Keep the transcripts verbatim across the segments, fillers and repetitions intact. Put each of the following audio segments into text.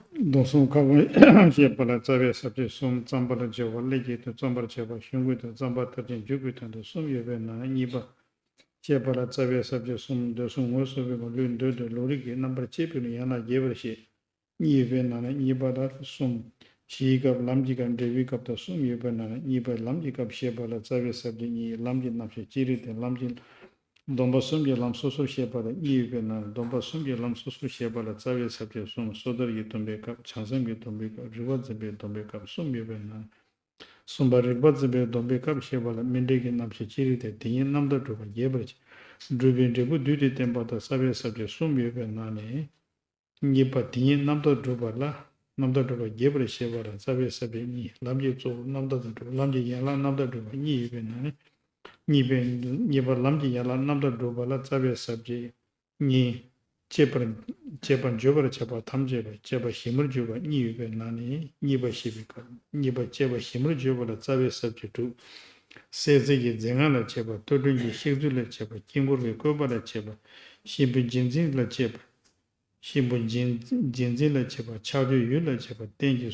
སྡོམ་གསུམ་ཁ་སྐོང་བཤད་པ་ལ་རྩ་བའི་ས་བཅད་གསུམ། བརྩམ་པར་བྱ་བ་ཀླད་ཀྱི་དོན། བརྩམ་པར་བྱ་བ་གཞུང་གི་དོན། བརྩམ་པ་མཐར་ཕྱིན་མཇུག་གི་དོན་དུ་གསུམ་ཡོད་པའི་ནང་ནས་གཉིས་པ་བཤད་པ་ལ་རྩ་བའི་ས་བཅད་གསུམ། འདོད་གསུམ་ངོས་བཟུང་བའི་ལུས་འདོད་དོན་ལུང་རིགས་ཀྱི་རྣམ་པར་བཅད་པའི་ལུགས་ཡན་ལག་རྒྱས་པར་བཤད། གཉིས་ཡོད་པའི་ནང་ནས་གཉིས་པ་ལ་གསུམ། གཞིའི་སྐབས་ལམ་གྱི་སྐབས་འབྲས་བུའི་སྐབས་དང་གསུམ་ཡོད་པའི་ནང་ནས་གཉིས་པ་ལམ་གྱི་སྐབས་བཤད་པ་ལ་རྩ་བའི་ས་བཅད་གཉིས། ལམ་གྱི་རྣམ་གཞག་ཅི་རིགས་དང་ལམ་གྱི་སྡོམ་པ་གསུམ་གྱི་ལམ་སོ་སོར་བཤད་པ་ལ་གཉིས་ཡོད་པའི་ནང་ནས་སྡོམ་པ་གསུམ་གྱི་ལམ་སོ་སོར་བཤད་པ་ལ་རྩ་བའི་ས་བཅད་གསུམ། སོ་ཐར་གྱི་སྡོམ་པའི་སྐབས། བྱང་སེམས་ཀྱི་སྡོམ་པའི་སྐབས། རིགས་པ་འཛིན་པའི་སྡོམ་པའི་སྐབས་གསུམ་ཡོད་པའི་ནང་ནས། གསུམ་པ་རིགས་པ་འཛིན་པའི་སྡོམ་པའི་སྐབས་བཤད་པ་ལ་སྨིན་འབྲས་ཀྱི་རྣམ་གཞག་ཅི་རིགས་དང་དེ་ཉིད་རྣམ་དག་སྒྲུབ་པ་རྒྱས་པར་བཤད། སྒྲུབ་པའི་འབྲས་བུ་བསྡུས་ཏེ་བསྟན་པ་དང་རྩ་བའི་ས་བཅད་གསུམ་ཡོད་པའི་ནང་ནས། གཉིས་པ་དེ་ཉིད་རྣམ་དག་སྒྲུབ་པ་ལ། རྣམ་དག་སྒྲུབ་པ་རྒྱས་པར་བཤད་པ་ལ་རྩ་བའི་ས་བཅད་གཉིས། ལམ་གྱི་གཙོ་བོ་རྣམ་དག་ཏུ་གྲུབ། ལམ་གྱི་ཡན་ལག་རྣམ་དག་སྒྲུབ་པ་གཉིས་ཡོད་པའི་ནང་ནས། གཉིས་པའི་གཉིས་པ་ལམ་གྱི་ཡན་ལག་རྣམ་དག་སྒྲུབ་པ་ལ་རྩ་བའི་ས་བཅད་གཉིས། བྱེད་པར་བྱེད་པར་བརྗོད་པར་བྱ་བ་ཐམས་ཅད་ལ་བྱེད་པ་གཞན་མར་བརྗོད་པ་གཉིས་ཡོད་པའི་ནང་ནས་གཉིས་པ་བཤད་པའི་སྐབས། གཉིས་པ་བྱེད་པ་གཞན་མར་བརྗོད་པ་ལ་རྩ་བའི་ས་བཅད་དྲུག། གསལ་མཛད་ཀྱི་མཛད་ལྔ་ལ་བྱེད་པ། ཐོས་གྲོལ་གྱི་གཤེགས་ཚུལ་ལ་བྱེད་པ། དཀྱིལ་འཁོར་གྱི་བཀོད་པ་ལ་བྱེད་པ། གཤིན་པོའི་རྗེས་འཛིན་ལ་བྱེད་པ། གཤིན་པོའི་རྗེས་རྗེས་འཛིན་ལ་བྱེད་པ། ཕྱག་མཆོད་ཡུལ་ལ་བྱེད་པ། རྟེན་གྱི་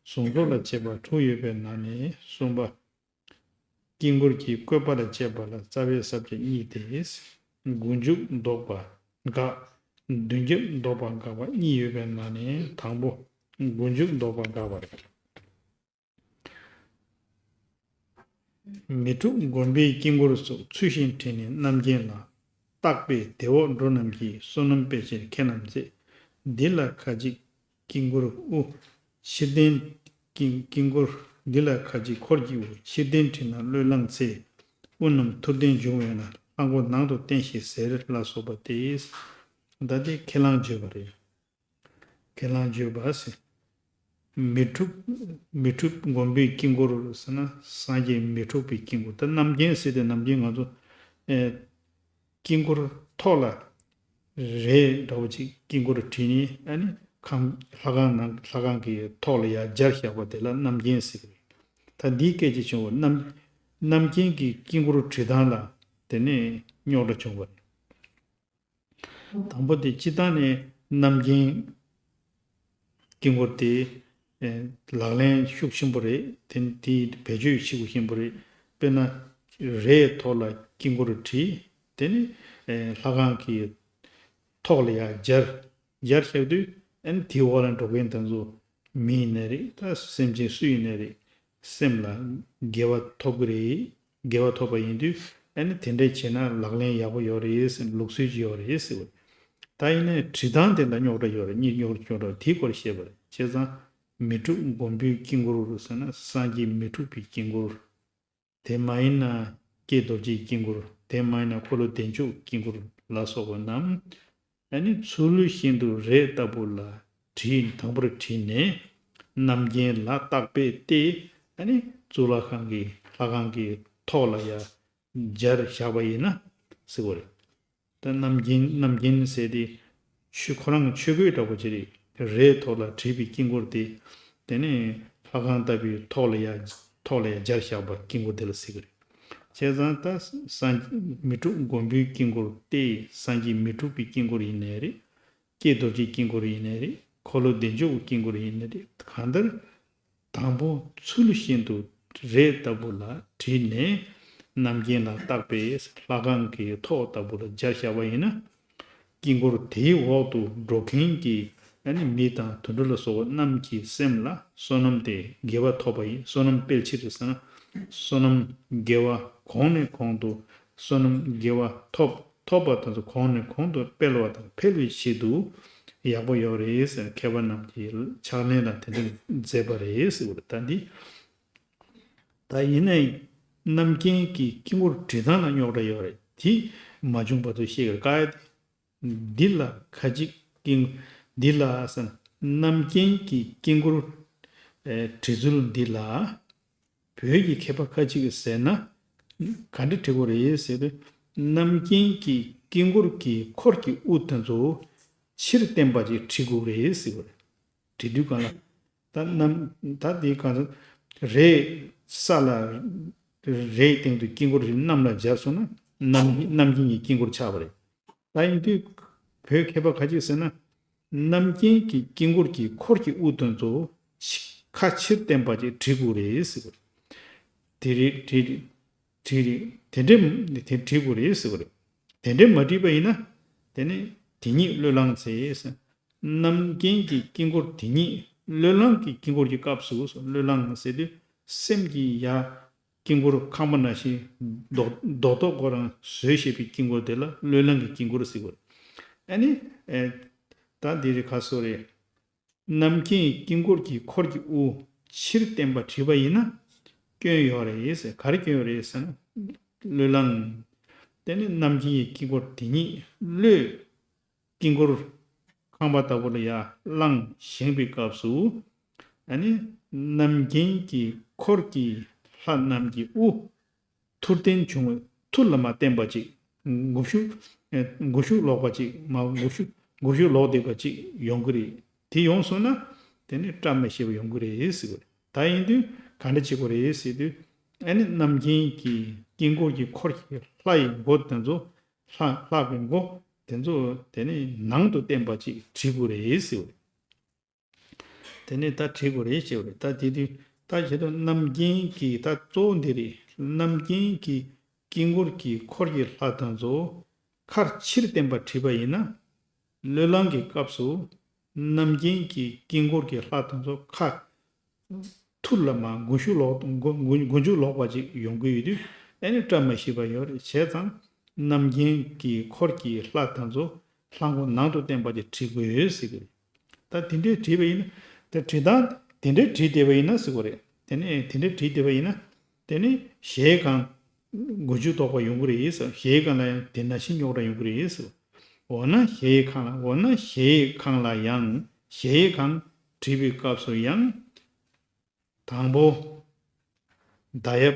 གཟུངས་གསོག་ལ་བྱེད་པ་དྲུག་ཡོད་པའི་ནང་ནས་གསུམ་པ། དཀྱིལ་འཁོར་གྱི་བཀོད་པ་ལ་བྱེད་པ་ལ་རྩ་བའི་ས་བཅད་གཉིས་ཏེ། མགོ་མཇུག་འདོགས་པ་འགག་མདུན་རྒྱབ་འདོགས་པ་འགག་པ་གཉིས་ཡོད་པའི་ནང་ནས་དང་པོ། མགོ་མཇུག་འདོགས་པ་འགག་པ་རེད། མི་འཁྲུགས་མགོན་པོའི་དཀྱིལ་འཁོར་སོགས་ཚུལ་བཞིན་བྲིས་ནས་རྣམ་མཁྱེན་ལ། བརྟག་པས་དེ་འོག་འགྲོ་རྣམས་ཀྱི། བསོད་ནམས་སྤེལ་ཕྱིར་མཁས་རྣམས་མཛད། འདི་ལ་ཁ་ཅིག་དཀྱིལ་འཁོར་དབུ། ཕྱིར་ལྡན་དཀྱིལ་དཀྱིལ་འཁོར། འདི་ལ་ཁ་ཅིག་འཁོར་གྱི་དབུ། ཕྱིར་ལྡན་བྲིས་ན་བློས་བསླངས་ཚེ། དབུ་རྣམས་ཐུར་ལྡན་འབྱུང་བས་ན། ལྷ་མགོ་ནང་དུ་བསྟན་ཞེས་ཟེར་ལ་སོགས་པ་སྟེ། ད་དེ་ཁས་བླངས་བརྗོད་པ་རེད། ཁས་བླངས་བརྗོད་པ་ཟེར། མི་འཁྲུགས་མི་འཁྲུགས་མགོན་པོའི་དཀྱིལ་འཁོར་ཟེར་ན་སངས་རྒྱས་མི་འཁྲུགས་པའི་དཀྱིལ་འཁོར། ད་རྣམ་མཁྱེན་ཟེར་ཏེ་ནམ་རྒྱུན་ང་ཚོ་ཨེ་དཀྱིལ་འཁོར་ཐོག་ལ་རས་འདྲ་བོ་ཅིག་དཀྱིལ་འཁོར་བྲིས་ནས་ཨ་ནི་ཁང་ལྷ་ཁང་ནང་ལྷ་ཁང་གི་ཐོག་ལ་ཡར་སྦྱར་བཞག་པ་དེ་ལ་རྣམ་མཁྱེན་ཟེར་གི་རེད། ད་འདིའི་སྐད་ཆ་བྱུང་བ་རྣམ་རྣམ་མཁྱེན་གྱི་དཀྱིལ་འཁོར་བྲིས་སྟངས་ལ་དེ་ནས་རྙོག་དྲ་བྱུང་བ་རེད། དང་པོ་དེ་སྤྱི་བཏང་ནས་རྣམ་མཁྱེན་དཀྱིལ་འཁོར་དེ་ཨེ་ལག་ལེན་ཤུགས་ཆེན་པོ་རེད། དེ་དེ་བེད་སྤྱོད་བྱེད་དགོས་ཆེན་པོ་རེད། དཔེར་ན་རས་ཐོག་ལ་དཀྱིལ་འཁོར་བྲིས། དེ་ནི་ཨེ་ལྷ་ཁང་གི་ཐོག་ལ་ཡར་སྦྱར་སྦྱར་བཞག་དུས་ཨ་ནི་དེའི་འོག་ལ་འགྲོ་མཁན་དེ་ཚོ་མི་ཡིན་ནའི་རེད། ད་སེམས་ཅན་སུ་ཡིན་ནའི་རེད། སེམས་ལ་དགེ་བ་ཐོབ་ཀྱི་རེད། དགེ་བ་ཐོབ་པ་ཡིན་དུས་ཨ་ནི་དེ་འདྲ་བྱས་ན་ལག་ལེན་ཡག་པོ་ཡོད་རེད་ཟེར། ལུགས་སྲོལ་ཅིག་ཡོད་རེད་ཟེར་བ། ད་ཡིན་ནའི་བྲིས་སྟངས་དེ་ལ་རྙོག་དྲ་ཡོད་རེད། གཉིས་རྙོག་དྲ་རྙོག་དྲ་དེའི་སྐོར་བཤད་པ་རེད། བྱས་ཙང་མི་འཁྲུགས་མགོན་པོའི་དཀྱིལ་འཁོར་ཟེར་ན་སངས་རྒྱས་མི་འཁྲུགས་པའི་དཀྱིལ་འཁོར། དེ་མ་ཡིན་ན་ཀྱེ་རྡོ་རྗེའི་དཀྱིལ་འཁོར། དེ་མ་ཡིན་ན་འཁོར་ལོ་བདེ་མཆོག་དཀྱིལ་འཁོར་ལ་སོགས་པ་རྣམས་ཨ་ནི་ཚུལ་བཞིན་དུ་རས་ལྟ་བུ་ལ་བྲིས། དང་པོར་བྲིས་ནས་རྣམ་མཁྱེན་ལ་བརྟག་པས་བལྟས། ཨ་ནི་གཙུག་ལག་ཁང་གི་ལྷ་ཁང་གི་ཐོག་ལ་ཡར་སྦྱར་བཞག་པ་ཡིན་ན་ཟེར་བ་རེད། ད་རྣམ་མཁྱེན་རྣམ་མཁྱེན་ཟེར་དེ་ཆོས་ཁོ་རང་གི་ཆོས་གོས་འདྲ་པོ་ཅིག་རེད། རས་ཐོག་ལ་བྲིས་པའི་དཀྱིལ་འཁོར་དེ། དེ་ནས་ལྷ་ཁང་ལྟ་བུའི་ཐོག་ལ་ཡར་ཐོག་ལ་ཡར་སྦྱར་བཞག་པ་དཀྱིལ་འཁོར་དེ་ལ་ཟེར་གི་རེད། བྱས་ཙང་ད་སངས་མི་འཁྲུགས་མགོན་པོའི་དཀྱིལ་འཁོར་སྟེ་སངས་རྒྱས་མི་འཁྲུགས་པའི་དཀྱིལ་འཁོར་ཡིན་ནའི་རེད། ཀྱེ་རྡོ་རྗེའི་དཀྱིལ་འཁོར་ཡིན་ནའི་རེད། འཁོར་ལོ་བདེ་མཆོག་གི་དཀྱིལ་འཁོར་ཡིན་ནའི་རེད། གང་ལྟར་དང་པོ་ཚུལ་བཞིན་དུ་རས་ལྟ་བུ་ལ་བྲིས་ནས་རྣམ་མཁྱེན་ལ་བརྟག་པས་ལྷ་ཁང་གི་ཐོག་ལྟ་བུ་ལ་སྦྱར་བཞག་པ་ཡིན་ན། དཀྱིལ་འཁོར་དེའི་འོག་ཏུ་འགྲོ་མཁན་གྱི་ཨ་ནི་མི་དང་དུད་འགྲོ་ལ་སོགས་པ་རྣམས་ཀྱི་སེམས་ལ་བསོད་ནམས་དེ་དགེ་བ་ཐོབ་པ་ཡིན། བསོད་ནམས་སྤེལ་ཕྱིར་ཟེར་ན། བསོད་ནམས་དགེ་བ་གོང་ནས་གོང་དུ་བསོད་ནམས་དགེ་བ་ཐོབ་ཐོབ་པ་དེ་ཚོ་གོང་ནས་གོང་དུ་སྤེལ་བ་དང་འཕེལ་བའི་ཆེད་དུ་ཡག་པོ་ཡོད་རེད་ཟེར། མཁས་པ་རྣམས་ཀྱིས་ཕྱག་ལེན་ལ་དེ་འདྲ་མཛད་པ་རེད་ཟེར་བ་རེད། ད་འདི་ད་ཡིན་ནའི་རྣམ་མཁྱེན་གྱི་དཀྱིལ་འཁོར་བྲིས་སྟངས་ལ་རྙོག་དྲ་ཡོད་རེད། དེ་མ་བྱུང་བར་དུ་ཤེས་དགོས་དཀའ་ཡ་དེ། འདི་ལ་ཁ་ཅིག་དཀྱིལ་འདི་ལ་ཟེར་ན་རྣམ་མཁྱེན་གྱི་དཀྱིལ་འཁོར་ཨེ་བྲིས་ཚུལ་འདི་ལ། བོད་ཀྱི་མཁས་པ་ཁ་ཅིག་གིས་ཟེར་ན། ག་འདྲ་བྲི་དགོས་རེད་ཟེར་དུས། རྣམ་མཁྱེན་གྱི་དཀྱིལ་འཁོར་གྱི་འཁོར་གྱི་དབུ་དེ་ཚོ་ཕྱིར་བསྟན་པ་ཅིག་བྲི་དགོས་རེད་ཟེར་བ་རེད། བྲི་དུས་གང་ལ། ད་རྣམ་ད་དེ་གང་ཟེར། རས་ས་ལ་རས་སྟེང་དུ་དཀྱིལ་འཁོར་རེ་གནམ་ལ་སྦྱར་སོང་ན་རྣམ་རྣམ་མཁྱེན་གྱི་དཀྱིལ་འཁོར་ཆགས་པ་རེད། ད་ཡིན་དུས་བོད་མཁས་པ་ཁ་ཅིག་ཟེར་ན། རྣམ་མཁྱེན་གྱི་དཀྱིལ་འཁོར་གྱི་འཁོར་གྱི་དབུ་དེ་ཚོ་ཁ་ཕྱིར་བསྟན་པ་ཅིག་བྲི་དགོས་རེད་ཟེར་བ་རེད། དེ་རེད་བྲི་རེད་བྲི་རེད། དེ་འདྲ་དེ་བྲི་དགོས་རེད་ཟེར་བ་རེད། དེ་འདྲ་མ་བྲིས་པ་ཡིན་ན། དེ་ནི་དེ་ཉིད་བློས་བསླངས་ཚེ། རྣམ་མཁྱེན་གྱི་དཀྱིལ་འཁོར་དེ་ཉིད་བློས་བསླངས་ཀྱི་དཀྱིལ་འཁོར་གྱི་སྐབས་སུ། བློས་བསླངས་ཟེར་དུས་སེམས་ཀྱི་ཡ། དཀྱིལ་འཁོར་ཁང་པ་ནང་བཞིན་རྡོག་རྡོག་རྡོག་ཁོ་རང་བཟོས་བྱས་པའི་དཀྱིལ་འཁོར་དེ་ལ་བློས་བསླངས་ཀྱི་དཀྱིལ་འཁོར་ཟེར་བ་རེད། ཨ་ནི། ཨེ། ད་འདི་རེད་ཁ་སོ་རེད། རྣམ་མཁྱེན་དཀྱིལ་འཁོར་གྱི་འཁོར་གྱི་དབུ་ཕྱིར་བསྟན་པ་བྲིས་པ་ཡིན་ན། སྐྱོན་ཡོད་རེད་ཟེར། ག་རེ་སྐྱོན་ཡོད་རེད་ཟེར་ན། བློས་བསླངས། དེ་ནི་རྣམ་མཁྱེན་གྱི་དཀྱིལ་འཁོར་དེ་ཉིད་བློས། དཀྱིལ་འཁོར་ཁང་པ་ལྟ་བུ་ལ་ཡར་བསླངས་བཞེངས་པའི་སྐབས་སུ། ཨ་ནི་རྣམ་མཁྱེན་གྱི་འཁོར་གྱི་ལྷ་རྣམས་ཀྱི་དབུ་ཐུར་བསྟན་བྱུང་བའི་ཐུར་ལ་མར་བསྟན་པ་ཅིག་མགོ་གཞུག་མགོ་གཞུག་ལོག་པ་ཅིག་མ་མགོ་གཞུག་མགོ་གཞུག་ལོག་བསྡད་པ་ཅིག་ཡོང་གི་རེད། དེ་ཡོང་སོང་ན། དེ་ནི་བཀྲ་མ་ཤིས་པ་ཡོང་གི་རེད་ཟེར་བ་རེད། ད་ཡིན་དུས་ག་འདྲ་བྱེད་དགོས་རེད་ཟེར་དུས། ཨ་ནི་རྣམ་མཁྱེན་གྱི་དཀྱིལ་འཁོར་གྱི་འཁོར་གྱི་ལྷ་ཡི་མགོ་དེ་ཚོ། ལྷ་ལྷ་གི་མགོ་དེ་ཚོ་དེ་ནི་ནང་དུ་བསྟན་པ་ཅིག་བྲིས་དགོས་རེད་ཟེར་བ་རེད། དེ་ནི་ད་བྲིས་དགོས་རེད་ཟེར་བ་རེད། ད་དེ་དུས་ད་བྱེད་དུ་རྣམ་མཁྱེན་གྱི་ད་གཙོ་བོ་འདི་རེད། རྣམ་མཁྱེན་གྱི་དཀྱིལ་འཁོར་གྱི་འཁོར་གྱི་ལྷ་དེ་ཚོ་ཁ་ཕྱིར་བསྟན་པ་བྲིས་པ་ཡིན་ན། བློས་བསླངས་ཀྱི་སྐབས་སུ། རྣམ་མཁྱེན་གྱི་དཀྱིལ་འཁོར་གྱི་ལྷ་དེ་ཚོ་ཁ་ཐུར་ལ་མར་མགོ་གཞུག་ལོག་མགོ་མགོ་མགོ་མཇུག་ལོག་པ་ཅིག་ཡོང་གི་ཡོད་དུས། ཨ་ནི་བཀྲ་མ་ཤིས་པ་ཡོད་རེད། བྱས་ཙང་རྣམ་མཁྱེན་གྱི་འཁོར་གྱི་ལྷ་དེ་ཚོ་ལྷ་མགོ་ནང་དུ་བསྟན་པ་ཅིག་བྲིས་དགོས་ཟེར་གི་རེད། ད་དེ་འདྲའི་བྲིས་པ་ཡིན་ན། ད་བྲིས་སྟངས་དེ་འདྲའི་བྲིས་བསྡད་པ་ཡིན་ན་ཟེར་གི་རེད། དེ་ནས་དེ་འདྲའི་བྲིས་བསྡད་པ་ཡིན་ན། དེ་ནས་གཞལ་ཡས་ཁང་མགོ་མཇུག་ལྡོག་པ་ཡོང་གི་རེད་ཟེར། གཞལ་ཡས་ཁང་ལ་ཡང་དེ་ནང་བཞིན་རྙོག་དྲ་ཡོང་གི་རེད་ཟེར། འོ་ན་གཞལ་ཡས་ཁང་ལ། འོ་ན་གཞལ་ཡས་ཁང་ལ་ཡང་། གཞལ་ཡས་ཁང་བྲིས་པའི་སྐབས་སུ་ཡང་། དང་པོ་མདའ་ཡབ་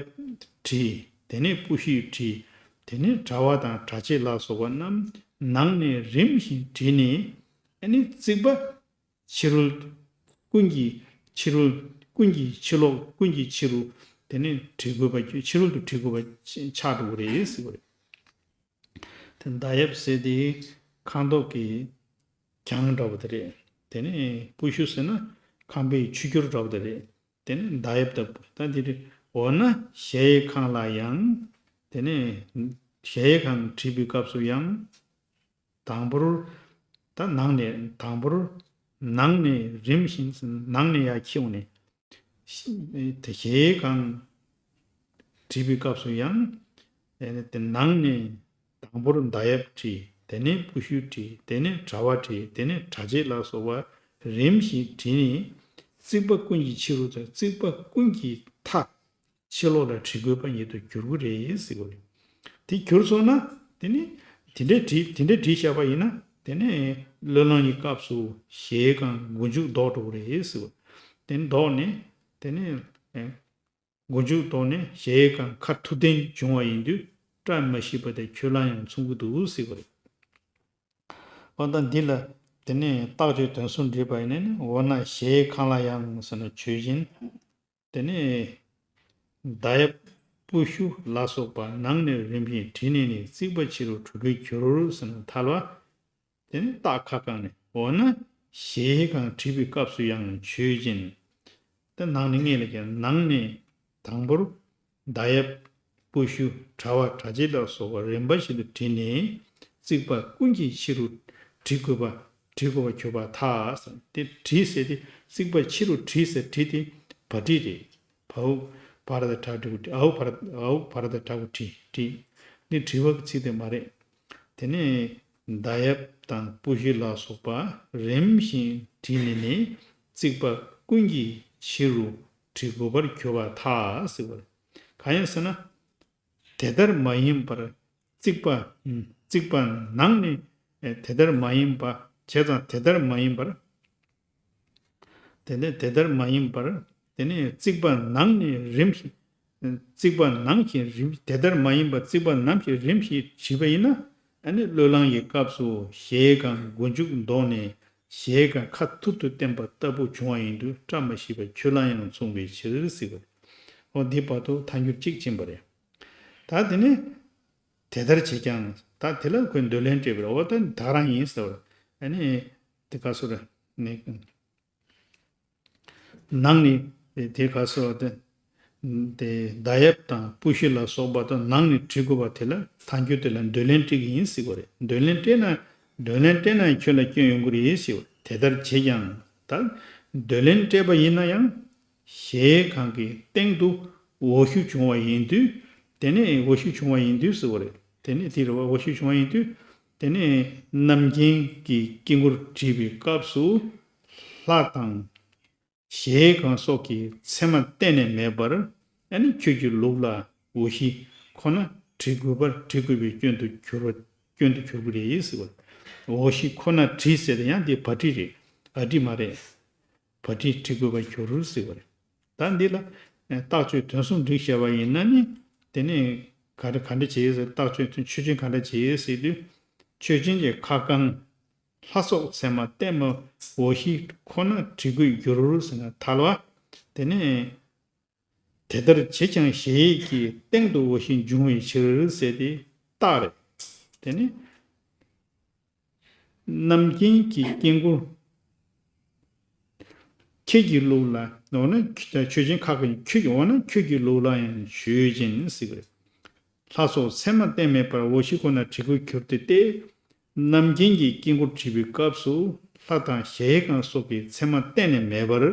བྲིས། དེ་ནས་པུ་ཤུ་བྲིས། དེ་ནས་དྲ་བ་དང་དྲ་ཕྱེད་ལ་སོགས་པ་རྣམས་ནང་ནས་རིམ་བཞིན་བྲིས་ནས། ཨ་ནི་རྩིག་པ་ཕྱི་རོལ། ཀུན་གྱི་ཕྱི་རོལ། ཀུན་གྱི་ཕྱི་ལོགས། ཀུན་གྱི་ཕྱི་རུ། དེ་ནས་བྲི་དགོས་པ། ཕྱི་རོལ་དུ་བྲི་དགོས་པ་ཆགས་འགྲོ་གི་རེད་ཟེར་བ་རེད། དེ་མདའ་ཡབ་ཟེར་དེ་ཁང་ཐོག་གི་གྱང་འདྲ་བོ་དེ་རེད། དེ་ནས་པུ་ཤུ་ཟེར་ན་ཁང་པའི་ཆུ་སྐྱོར་འདྲ་བོ་དེ་རེད། དེ་ནས་མདའ་ཡབ་ལྟ་བུ། ད་འདི་རེད། འོ་ན་གཞལ་ཡས་ཁང་ལ་ཡང་། དེ་ནས་གཞལ་ཡས་ཁང་བྲིས་པའི་སྐབས་སུ་ཡང་། དང་པོར། ད་ནང་ནས། དང་པོར་ནང་ནས་རིམ་བཞིན། ནང་ནས་ཡར་འཁྱེར་ནས། དེ་གཞལ་ཡས་ཁང་བྲིས་པའི་སྐབས་སུ་ཡང་། དེ་ནས་དེ་ནང་ནས་དང་པོར་མདའ་ཡབ་བྲིས། དེ་ནས་པུ་ཤུ་བྲིས། དེ་ནས་དྲ་བ་བྲིས། དེ་ནས་དྲ་ཕྱེད་ལ་སོགས་པ་རིམ་བཞིན་བྲིས་ནས། རྩིག་པ་ཀུན་གྱི་ཕྱི་རུ་དང་། རྩིག་པ་ཀུན་གྱི་མཐའ། ཕྱི་ལོགས་ལ་བྲི་དགོས་པ་ཉིད་དུ་འགྱུར་གྱི་རེད་ཟེར་གྱི་རེད། དེ་གྱུར་སོང་ན། དེ་ནི་དེ་འདྲའི་བྲིས། དེ་འདྲའི་བྲིས་བཞག་པ་ཡིན་ན། དེ་ནི་བློས་བསླངས་ཀྱི་སྐབས་སུ་གཞལ་ཡས་ཁང་མགོ་མཇུག་ལྡོག་འགྲོ་གི་རེད་ཟེར་གྱི་རེད། དེ་ནི་ལྡོག་ནས། དེ་ནི་མགོ་མཇུག་ལྡོག་ནས་གཞལ་ཡས་ཁང་ཁ་ཐུར་བསྟན་བྱུང་བ་ཡིན་དུས་བཀྲ་མ་ཤིས་པ་དེ་ཁྱོད་ལ་ཡང་མཚུངས་ཀྱི་འདུག་ཟེར་གྱི་རེད། འོ་ད་འདི་ལ་དེ་ནས་རྟགས་ཆོས་དོན་གསུམ་བྲིས་པ་ཡིན་ན་ནི། འོ་ན་གཞལ་ཡས་ཁང་ལ་ཡང་ཟེར་ན་ཆོས་ཅན། དེ་ནས་མདའ་ཡབ་པུ་ཤུ་ལ་སོགས་པ་ནང་ནས་རིམ་བཞིན་བྲིས་ནས་ནི། རྩིག་པ་ཕྱི་རུ་བྲི་དགོས་འགྱུར་ཟེར་ན་ཐལ་བ། དེ་ནི་རྟགས་ཁ་བཀང་ནས། འོ་ན་གཞལ་ཡས་ཁང་བྲིས་པའི་སྐབས་སུ་ཡང་ཆོས་ཅན། དེ་ནང་ནས་སྔོན་ལ་ཀྱང་ནང་ནས་དང་པོར་མདའ་ཡབ། པུ་ཤུ། དྲ་བ། དྲ་ཕྱེད་ལ་སོགས་པ་རིམ་པ་བཞིན་དུ་བྲིས་ནས། རྩིག་པ་ཀུན་གྱི་ཕྱི་རུ་བྲི་དགོས་པ། བྲི་དགོས་པ་གྱུར་པར་ཐལ་ཟེར། དེ་བྲིས་ཟེར་དེ། རྩིག་པ་ཕྱི་རུ་བྲིས་ཟེར་བྲིས་དེ་བ་བྲིས་རེད། བའོ་བ་ར་བཏགས་བྲ་གི་བྲི། འའོ་བ་ར། འའོ་བ་ར་བཏགས་བྲ་གི་བྲི། བྲིས། འདི་བྲི་བ་གི་ཚིག་དེ་མ་རེད། དེ་ནས་མདའ་ཡབ་དང་པུ་ཤུ་ལ་སོགས་པ་རིམ་བཞིན་བྲིས་ནས་ནི། རྩིག་པ་ཀུན་གྱི་ཕྱི་རུ་བྲི་དགོས་པར་གྱུར་པར་ཐལ་ཟེར་བ་རེད། གང་ཡིན་ཟེར་ན། དེ་ལྟར་མ་ཡིན་པར་རྩིག་པ། རྩིག་པ་ནང་ནས། དེ་ལྟར་མ་ཡིན་པ། བྱས་ཙང་དེ་ལྟར་མ་ཡིན་པར། དེ་ནས་དེ་ལྟར་མ་ཡིན་པར། དེ་ནས་རྩིག་པ་ནང་ནས་རིམ་བཞིན། རྩིག་པ་ནང་བཞིན་རིམ། དེ་ལྟར་མ་ཡིན་པར་རྩིག་པ་ནང་བཞིན་རིམ་བཞིན་བྲིས་པ་ཡིན་ན། ཨ་ནི་བློས་བསླངས་ཀྱི་སྐབས་སུ་གཞལ་ཡས་ཁང་མགོ་མཇུག་ལྡོག་ནས་གཞལ་ཡས་ཁང་ཁ་ཐུར་དུ་བསྟན་པ་ལྟ་བུ་བྱུང་བ་ཡིན་དུས་བཀྲ་མ་ཤིས་པ་ཁྱོད་ལ་ཡང་མཚུངས་པའི་ཕྱིར་ཟེར་བ་རེད། འོ་འདི་བར་དུ་ཐལ་འགྱུར་གཅིག་ཕྱིན་པ་རེད། ད་དེ་ནས་དེ་ལྟར་བྱས་ཀྱང་། ད་དེ་ལ་ཁོས་འདོད་ལན་སྤྲད་པ་རེད། འོ་ད་ད་ག་རང་ཡིན་ཟེར་བ་རེད། ཨ་ནི། དེ་ག་སོ་རེད། ནི། ནང་ནས་དེ་ག་སོ་དེ། དེ་མདའ་ཡབ་དང་པུ་ཤི་ལ་སོགས་པ་དང་ནང་ནས་བྲི་དགོས་པ་དེ་ལ་ཐལ་འགྱུར་དེ་ལ་འདོད་ལན་སྤྲད་ཀྱི་ཡིན་ཟེར་བ་རེད། འདོད་ལན་སྤྲད་ན། འདོད་ལན་སྤྲད་ན་ཁྱོད་ལ་སྐྱོན་ཡོང་གི་རེད་ཟེར་བ་རེད། དེ་ལྟར་བྱེད་ཀྱང་། ད་འདོད་ལན་སྤྲད་པ་ཡིན་ན་ཡང་། གཞལ་ཡས་ཁང་གི་སྟེང་དུ་འོག་ཞུ་བྱུང་བ་ཡིན་དུས། དེ་ནས་འོག་ཞུ་བྱུང་བ་ཡིན་དུས་ཟེར་བ་རེད། དེ་ནས་དེ་རེད་བ། འོག་ཞུ་བྱུང་བ་ཡིན་དུས། དེ་ནས་རྣམ་མཁྱེན་གྱི་དཀྱིལ་འཁོར་བྲིས་པའི་སྐབས་སུ། ལྷ་དང་། གཞལ་ཡས་ཁང་སོགས་ཀྱི་མཚན་མ་གཏན་ནས་མེད་པར། ཨ་ནི་ཁྱོད་ཀྱི་ལུགས་ལ་འོག་ཞུ་ཁོ་ན་བྲི་དགོས་པར། བྲི་དགོས་པའི་སྐྱོན་དུ་གྱུར་བ། སྐྱོན་དུ་གྱུར་གྱི་རེད་ཟེར་བ། འོག་ཞུ་ཁོ་ན་བྲི་ཟེར་ཏེ་ཡང་དེ་བ་བྲི་རེད། བ་བྲི་མ་རེད། བ་བྲི་བྲི་དགོས་པར་གྱུར་ཟེར་བ་རེད། ད་འདི་ལ་ཨེ་རྟགས་ཆོས་དོན་གསུམ་བསྒྲིགས་བྱས་པ་ཡིན་ན་ནི། དེ་ནས་ག་འདྲ་ག་འདྲ་བྱེད་ཟེར། རྟགས་ཆོས་དོན་ཆོས་ཅན་ག་འདྲ་བྱེད་ཟེར་དུས། ཆོས་ཅན་གྱི་ཁ་བསྐང་ལྷ་སོགས་མཚན་མ་གཏན་མ། འོག་ཞུ་ཁོ་ན་བྲི་དགོས་འགྱུར་ཟེར་ན་ཐལ་བ། དེ་ནས། དེ་ལྟར་བྱེད་ཀྱང་གཞལ་ཡས་ཀྱི་སྟེང་དུ་འོག་ཞུ་འབྱུང་བའི་ཕྱིར་ཟེར་ཏེ་རྟགས་རེད། དེ་ནི། རྣམ་མཁྱེན་གྱི་དཀྱིལ་འཁོར། ཁྱེད་ཀྱི་ལུགས་ལ། འོ་ན་ཆོས་ཅན་ཁ་བསྐང་། ཁྱོད་ཀྱི། འོ་ན་ཁྱོད་ཀྱི་ལུགས་ལ་ཡང་ཞུས་ཅིང་ཟེར་གྱི་རེད། ལྷ་སོགས་མཚན་མ་གཏན་མེད་པར་འོག་ཞུ་ཁོ་ན་བྲི་དགོས་གྱུར་ཏེ་སྟེ། རྣམ་མཁྱེན་གྱི་དཀྱིལ་འཁོར་བྲིས་པའི་སྐབས་སུ། ལྷ་དང་གཞལ་ཡས་ཁང་སོགས་ཀྱི་མཚན་མ་གཏན་ནས་མེད་པར།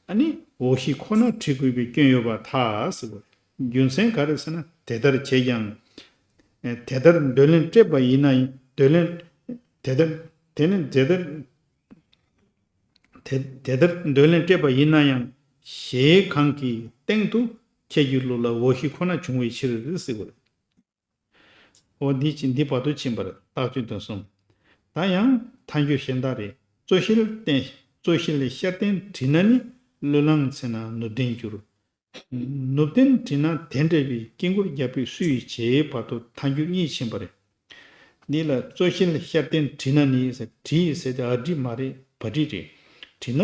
ཨ་ནི་འོག་ཞུ་ཁོ་ན་བྲི་དགོས་པའི་སྐྱོན་ཡོད་པར་ཐལ་ཟེར་བ། རྒྱུ་མཚན་ག་རེ་ཟེར་ན། དེ་ལྟར་བྱེད་ཀྱང་། དེ་ལྟར་འདོད་ལན་སྤྲད་པ་ཡིན་ན། འདོད་ལན། དེ་ལྟར། དེ་ནི་དེ་ལྟར། དེ་དེ་ལྟར་འདོད་ལན་སྤྲད་པ་ཡིན་ན་ཡང་། གཞལ་ཡས་ཁང་གི་སྟེང་དུ་ཁྱེད་ཀྱི་ལུགས་ལ་འོག་ཞུ་ཁོ་ན་བྱུང་བའི་ཕྱིར་ཟེར་བ་རེད། འོ་འདི་ཅི། འདི་བར་དུ་ཕྱིན་པ་རེད། རྟགས་ཆོས་དོན་གསུམ། ད་ཡང་ཐལ་འགྱུར་གཞན་དག་རེད། རྩོད་བཤད་བསྟན། རྩོད་བཤད་ལས་ཤར་བསྟན་བྲིས་ན་ནི། བློས་བསླངས་ཚེ་ན་ནུབ་བསྟན་འགྱུར། ནུབ་བསྟན་བྲིས་ན་དེ་འདྲ་བའི་དཀྱིལ་འཁོར་རྒྱ་བོད་སུ་ཡིས་བྱེད་བར་དུ་ཐལ་འགྱུར་གཉིས་ཕྱིན་པ་རེད། འདི་ལ་རྩོད་བཤད་ལས་ཤར་བསྟན་བྲིས་ན་ནི་ཟེར། བྲིས་ཟེར་ཏེ་བ་བྲི་མ་རེད། བ་བྲི་རེད། བྲིས་ན་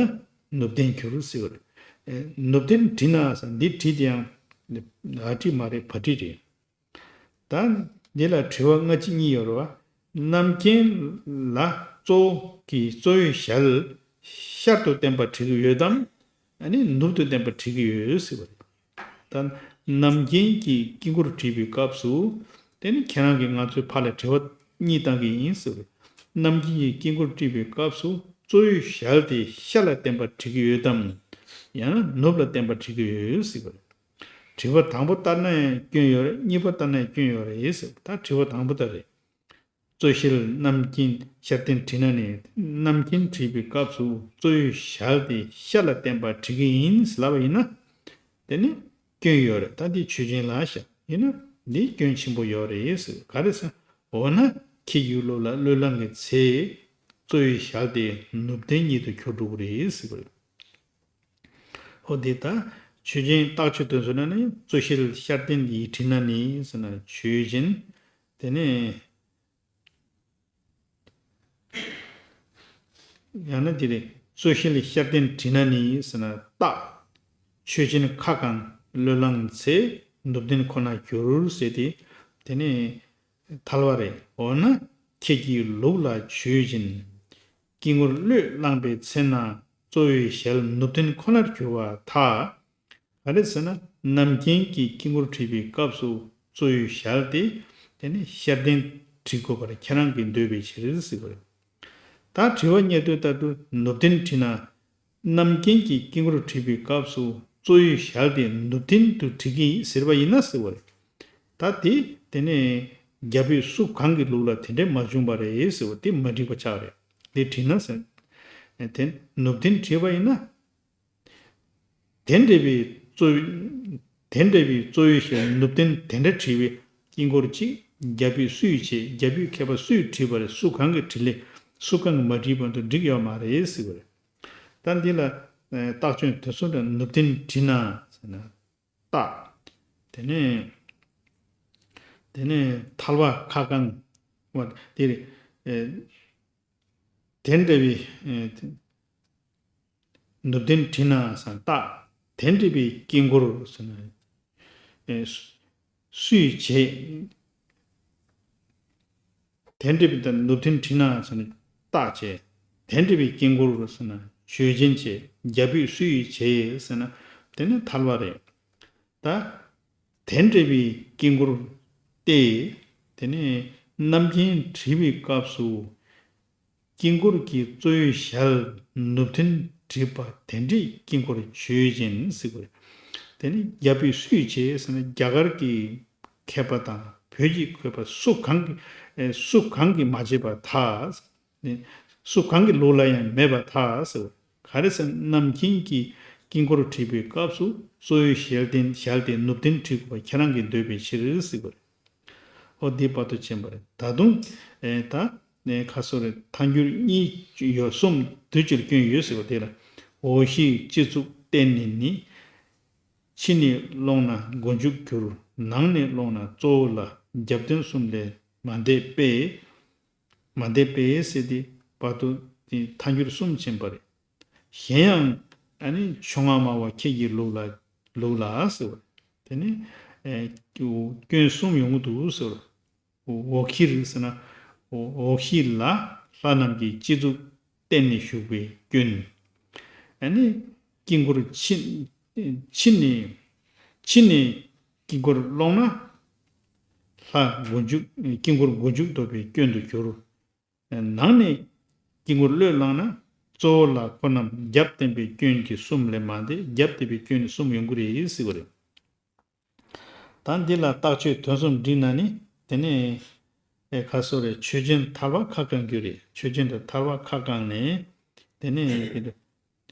ནུབ་བསྟན་འགྱུར་ཟེར་བ་རེད། ཨེ། ནུབ་བསྟན་བྲིས་ན་ཟེར། འདི་བྲིས་དེ་ཡང་བ་བྲི་མ་རེད། བ་བྲི་རེད། ད་འདི་ལ་དྲི་བ་སྔ་ཕྱི་གཉིས་ཡོད་རེད་བ། རྣམ་མཁྱེན་ལ་གཙོ་བོ་གི་གཙོ་བོའི་ཞལ་ཤར་དུ་བསྟན་པ་བྲི་གི་ཡོད་དམ། ཨ་ནི་ནུབ་ཏུ་བསྟན་པ་བྲི་གི་ཡོད་ཟེར་བ་རེད། ད་རྣམ་མཁྱེན་གྱི་དཀྱིལ་འཁོར་བྲིས་པའི་སྐབས་སུ། དེ་ནི་ཁྱེད་རང་གིས་ང་ཚོའི་ཕར་ལ་དྲི་བ་གཉིས་བཏང་གི་ཡིན་ཟེར་བ་རེད། རྣམ་མཁྱེན་གྱི་དཀྱིལ་འཁོར་བྲིས་པའི་སྐབས་སུ་གཙོ་བོའི་ཞལ་དེ་ཤར་ལ་བསྟན་པ་བྲི་གི་ཡོད་དམ། ཡང་ན་ནུབ་ལ་བསྟན་པ་བྲི་གི་ཡོད་ཟེར་བ་རེད། དྲི་བ་དང་པོ་ལྟར་ན་ཡང་སྐྱོན་ཡོད་རེད། གཉིས་པ་ལྟར་ན་ཡང་སྐྱོན་ཡོད་རེད་ཟེར། ད་དྲི་བ་དང་པོ་ལྟར་རེད། རྩོད་བཤད་རྣམ་མཁྱེན་ཤར་བསྟན་བྲིས་ན་ནི། རྣམ་མཁྱེན་བྲིས་པའི་སྐབས་སུ་གཙོ་བོའི་ཞལ་དེ་ཤར་ལ་བསྟན་པ་བྲི་གི་ཡིན་ལབ་པ་ཡིན་ན། དེ་ནི་སྐྱོན་ཡོད་རེད། ད་འདི་ཆོས་ཅན་ལ་བཞག་ཡིན་ན་འདི་སྐྱོན་ཆེན་པོ་ཡོད་རེད་ཟེར། ག་རེ་ཟེར། འོ་ན་ཁྱེད་ཀྱི་ལུགས་ལ་བློས་བསླངས་ཀྱི་ཚེ། གཙོ་བོའི་ཞལ་དེ་ནུབ་བསྟན་ཉིད་དུ་གྱུར་འགྲོ་གི་རེད་ཟེར་བ་རེད། འོ་འདི་ད་ཆོས་ཅན། རྟགས་ཆོས་དོན་གསུམ་ན་ནི། རྩོད་བཤད་ཤར་བསྟན་ཡིས་བྲིས་ན་ནི་ཟེར་ན་ཆོས་ཅན། དེ་ནས་ཡང་ན་འདི་རེད། རྩོད་བཤད་ལས་ཤར་བསྟན་བྲིས་ན་ནི་ཟེར་ན་རྟགས། ཆོས་ཅན་ཁ་བསྐང་བློས་བསླངས་ཚེ་ནུབ་བསྟན་ཁོ་ན་འགྱུར་ཟེར་ཏེ། དེ་ནས་ཐལ་བ་རེད། འོ་ན་ཁྱེད་ཀྱི་ལུགས་ལ་ཆོས་ཅན། དཀྱིལ་འཁོར་བློས་བསླངས་པའི་ཚེ་ན་གཙོ་བོའི་ཞལ་ནུབ་བསྟན་ཁོ་ནར་གྱུར་པར་ཐལ། ག་རེ་ཟེར་ན། རྣམ་མཁྱེན་གྱི་དཀྱིལ་འཁོར་བྲིས་པའི་སྐབས་སུ་གཙོ་བོའི་ཞལ་དེ་དེ་ནི་ཤར་བསྟན་བྲི་དགོས་པར་ཁྱེད་རང་གིས་འདོད་པའི་ཕྱིར་ཟེར་བ་རེད། ད་དྲི་བ་སྙད་དོད་ལྟར་དུ་ནུབ་བསྟན་བྲིས་ན། རྣམ་མཁྱེན་གྱི་དཀྱིལ་འཁོར་བྲིས་པའི་སྐབས་སུ་གཙོ་བོའི་ཞལ་དེ་ནུབ་བསྟན་དུ་བྲི་གི་ཟེར་བ་ཡིན་ན་ཟེར་བ་རེད། ད་དེ་དེ་ནི་རྒྱ་བོད་སུ་གང་གི་ལུགས་ལ་དེ་འདྲ་མ་བྱུང་བ་རེད་ཟེར་བ་དེ་མ་འགྲིག་པ་ཆགས་རེད། དེ་བྲིས་ན་ཟེར། དེ་ནུབ་བསྟན་བྲིས་པ་ཡིན་ན། དེ་འདྲ་བའི་གཙོ། དེ་འདྲ་བའི་གཙོ་བོའི་ཞལ་ནུབ་བསྟན་དེ་འདྲ་བྲིས་པའི་དཀྱིལ་འཁོར་གཅིག་རྒྱ་བོད་སུས་བྱས། རྒྱ་བོད་མཁས་པ་སུས་བྲིས་པ་རེད། སུ་གང་གིས་བྲིས་ལས། སུ་གང་གིས་མ་བྲིས་པ་དུ་འགྲིག་ཡོད་མ་རེད་ཟེར་བ་རེད། ད་འདི་ལ་རྟགས་ཆོས་དོན་གསུམ་དང་ནུབ་བསྟན་བྲིས་ན་ཟེར་ན་རྟགས། དེ་ནས་དེ་ནས་ཐལ་བ་ཁ་བསྐང་བ་དེ་རེད། དེ་འདྲ་བའི་ནུབ་བསྟན་བྲིས་ན་ཟེར་ན་རྟགས། དེ་འདྲ་བའི་དཀྱིལ་འཁོར་ཟེར་ན། སུས་བྱས། དེ་འདྲ་བའི་ནུབ་བསྟན་བྲིས་ན་ཟེར་ན་རྟགས་བྱས། དེ་འདྲ་བའི་དཀྱིལ་འཁོར་ཟེར་ན་མཆོད་སྦྱིན་བྱས། རྒྱ་བོད་སུ་ཡིས་བྱས་ཟེར་ན་དེ་ནི་ཐལ་བ་རེད། ད་དེ་འདྲ་བའི་དཀྱིལ་འཁོར་སྟེ། དེ་ནས་རྣམ་མཁྱེན་བྲིས་པའི་སྐབས་སུ། དཀྱིལ་འཁོར་གྱི་གཙོ་བོའི་ཞལ་ནུབ་མཐིལ་བྲིས་པ་དེ་འདྲའི་དཀྱིལ་འཁོར་མཆོད་སྦྱིན་ཟེར་དགོས་རེད། དེ་ནི་རྒྱ་བོད་སུས་བྱས་ཟེར་ན་རྒྱ་གར་གྱི་མཁས་པ་དང་བོད་ཀྱི་མཁས་པ་སུ་གང་གིས་ཨེ་སུ་གང་གིས་མ་བྱས་པར་ཐལ། ནི་སུ་གང་གི་ལུགས་ལ་ཡང་མེད་པར་ཐལ་ཟེར་བ། ག་རེ་ཟེར་ན་རྣམ་མཁྱེན་གྱི་དཀྱིལ་འཁོར་བྲིས་པའི་སྐབས་སུ་གཙོ་བོའི་ཞལ་དེ་ཞལ་དེ་ནུབ་མཐིལ་བྲིས་དགོས་པ་ཁྱེད་རང་གིས་འདོད་པའི་ཕྱིར་ཟེར་བ་རེད། ཨོ་འདི་བར་དུ་ཕྱིན་པ་རེད། ད་དུང་ཨེ་ད་ནས་ཁ་སོ་རེ་ཐལ་འགྱུར་གཉིས་ཡོད་གསུམ་དུས་གཅིག་སྐྱོན་ཡོད་ཟེར་བ་དེ་ལ། འོག་གཞིར་སྤྱི་གཙུག་བརྟེན་ནས་ནི། ཕྱི་ནས་ཀློང་ན་མགོ་མཇུག་གྱུར། ནང་ནས་ཀློང་ན་གཙོ་བོ་ལ། རྒྱབ་རྟེན་གསུམ་ལས་མ་འདས་པས། མ་འདས་པས་ཟེར་ཏེ་བར་དུ་དེ་ཐལ་འགྱུར་གསུམ་ཕྱིན་པ་རེད། གཞན་ཡང་ཨ་ནི་ཕྱོགས་སྔ་མ་བ་ཁྱེད་ཀྱི་ལུགས་ལ་ལུགས་ལ་ཟེར་བ། དེ་ནི་ཨེ་སྐྱོན་གསུམ་ཡོང་གི་འདུག་ཟེར་བ། འོག་གཞིར་ཟེར་ན་འོག་གཞི་ལ་ལྷ་རྣམས་ཀྱི་སྤྱི་གཙུག་བརྟེན་ནས་བཞུགས་པའི་སྐྱོན། ཨ་ནི་དཀྱིལ་འཁོར་ཕྱི་ཕྱི་ནས་ཕྱི་ནས་དཀྱིལ་འཁོར་ཀློང་ན་ལྷ་མགོ་མཇུག་དཀྱིལ་འཁོར་མགོ་མཇུག་ཐོབ་པའི་སྐྱོན་དུ་གྱུར། ནང་ནས་དཀྱིལ་འཁོར་བློས་བླངས་ན་གཙོ་བོ་ལ་འཁོར་རྣམས་རྒྱབ་བརྟེན་པའི་སྐྱོན་གྱིས་གསུམ་ལས་མ་འདས། རྒྱབ་བརྟེན་པའི་སྐྱོན་ནི་གསུམ་ཡོང་གི་རེད་ཟེར་བ་རེད། ད་འདི་ལ་རྟགས་ཆོས་དོན་གསུམ་བསྒྲིགས་ན་ནི་དེ་ནས་ཨེ་ཁ་སོ་རེ་ཆོས་ཅན་ཐལ་བ་ཁ་བསྐང་རྒྱུ་རེད། ཆོས་ཅན་དུ་ཐལ་བ་ཁ་བསྐང་ནས་དེ་ནས་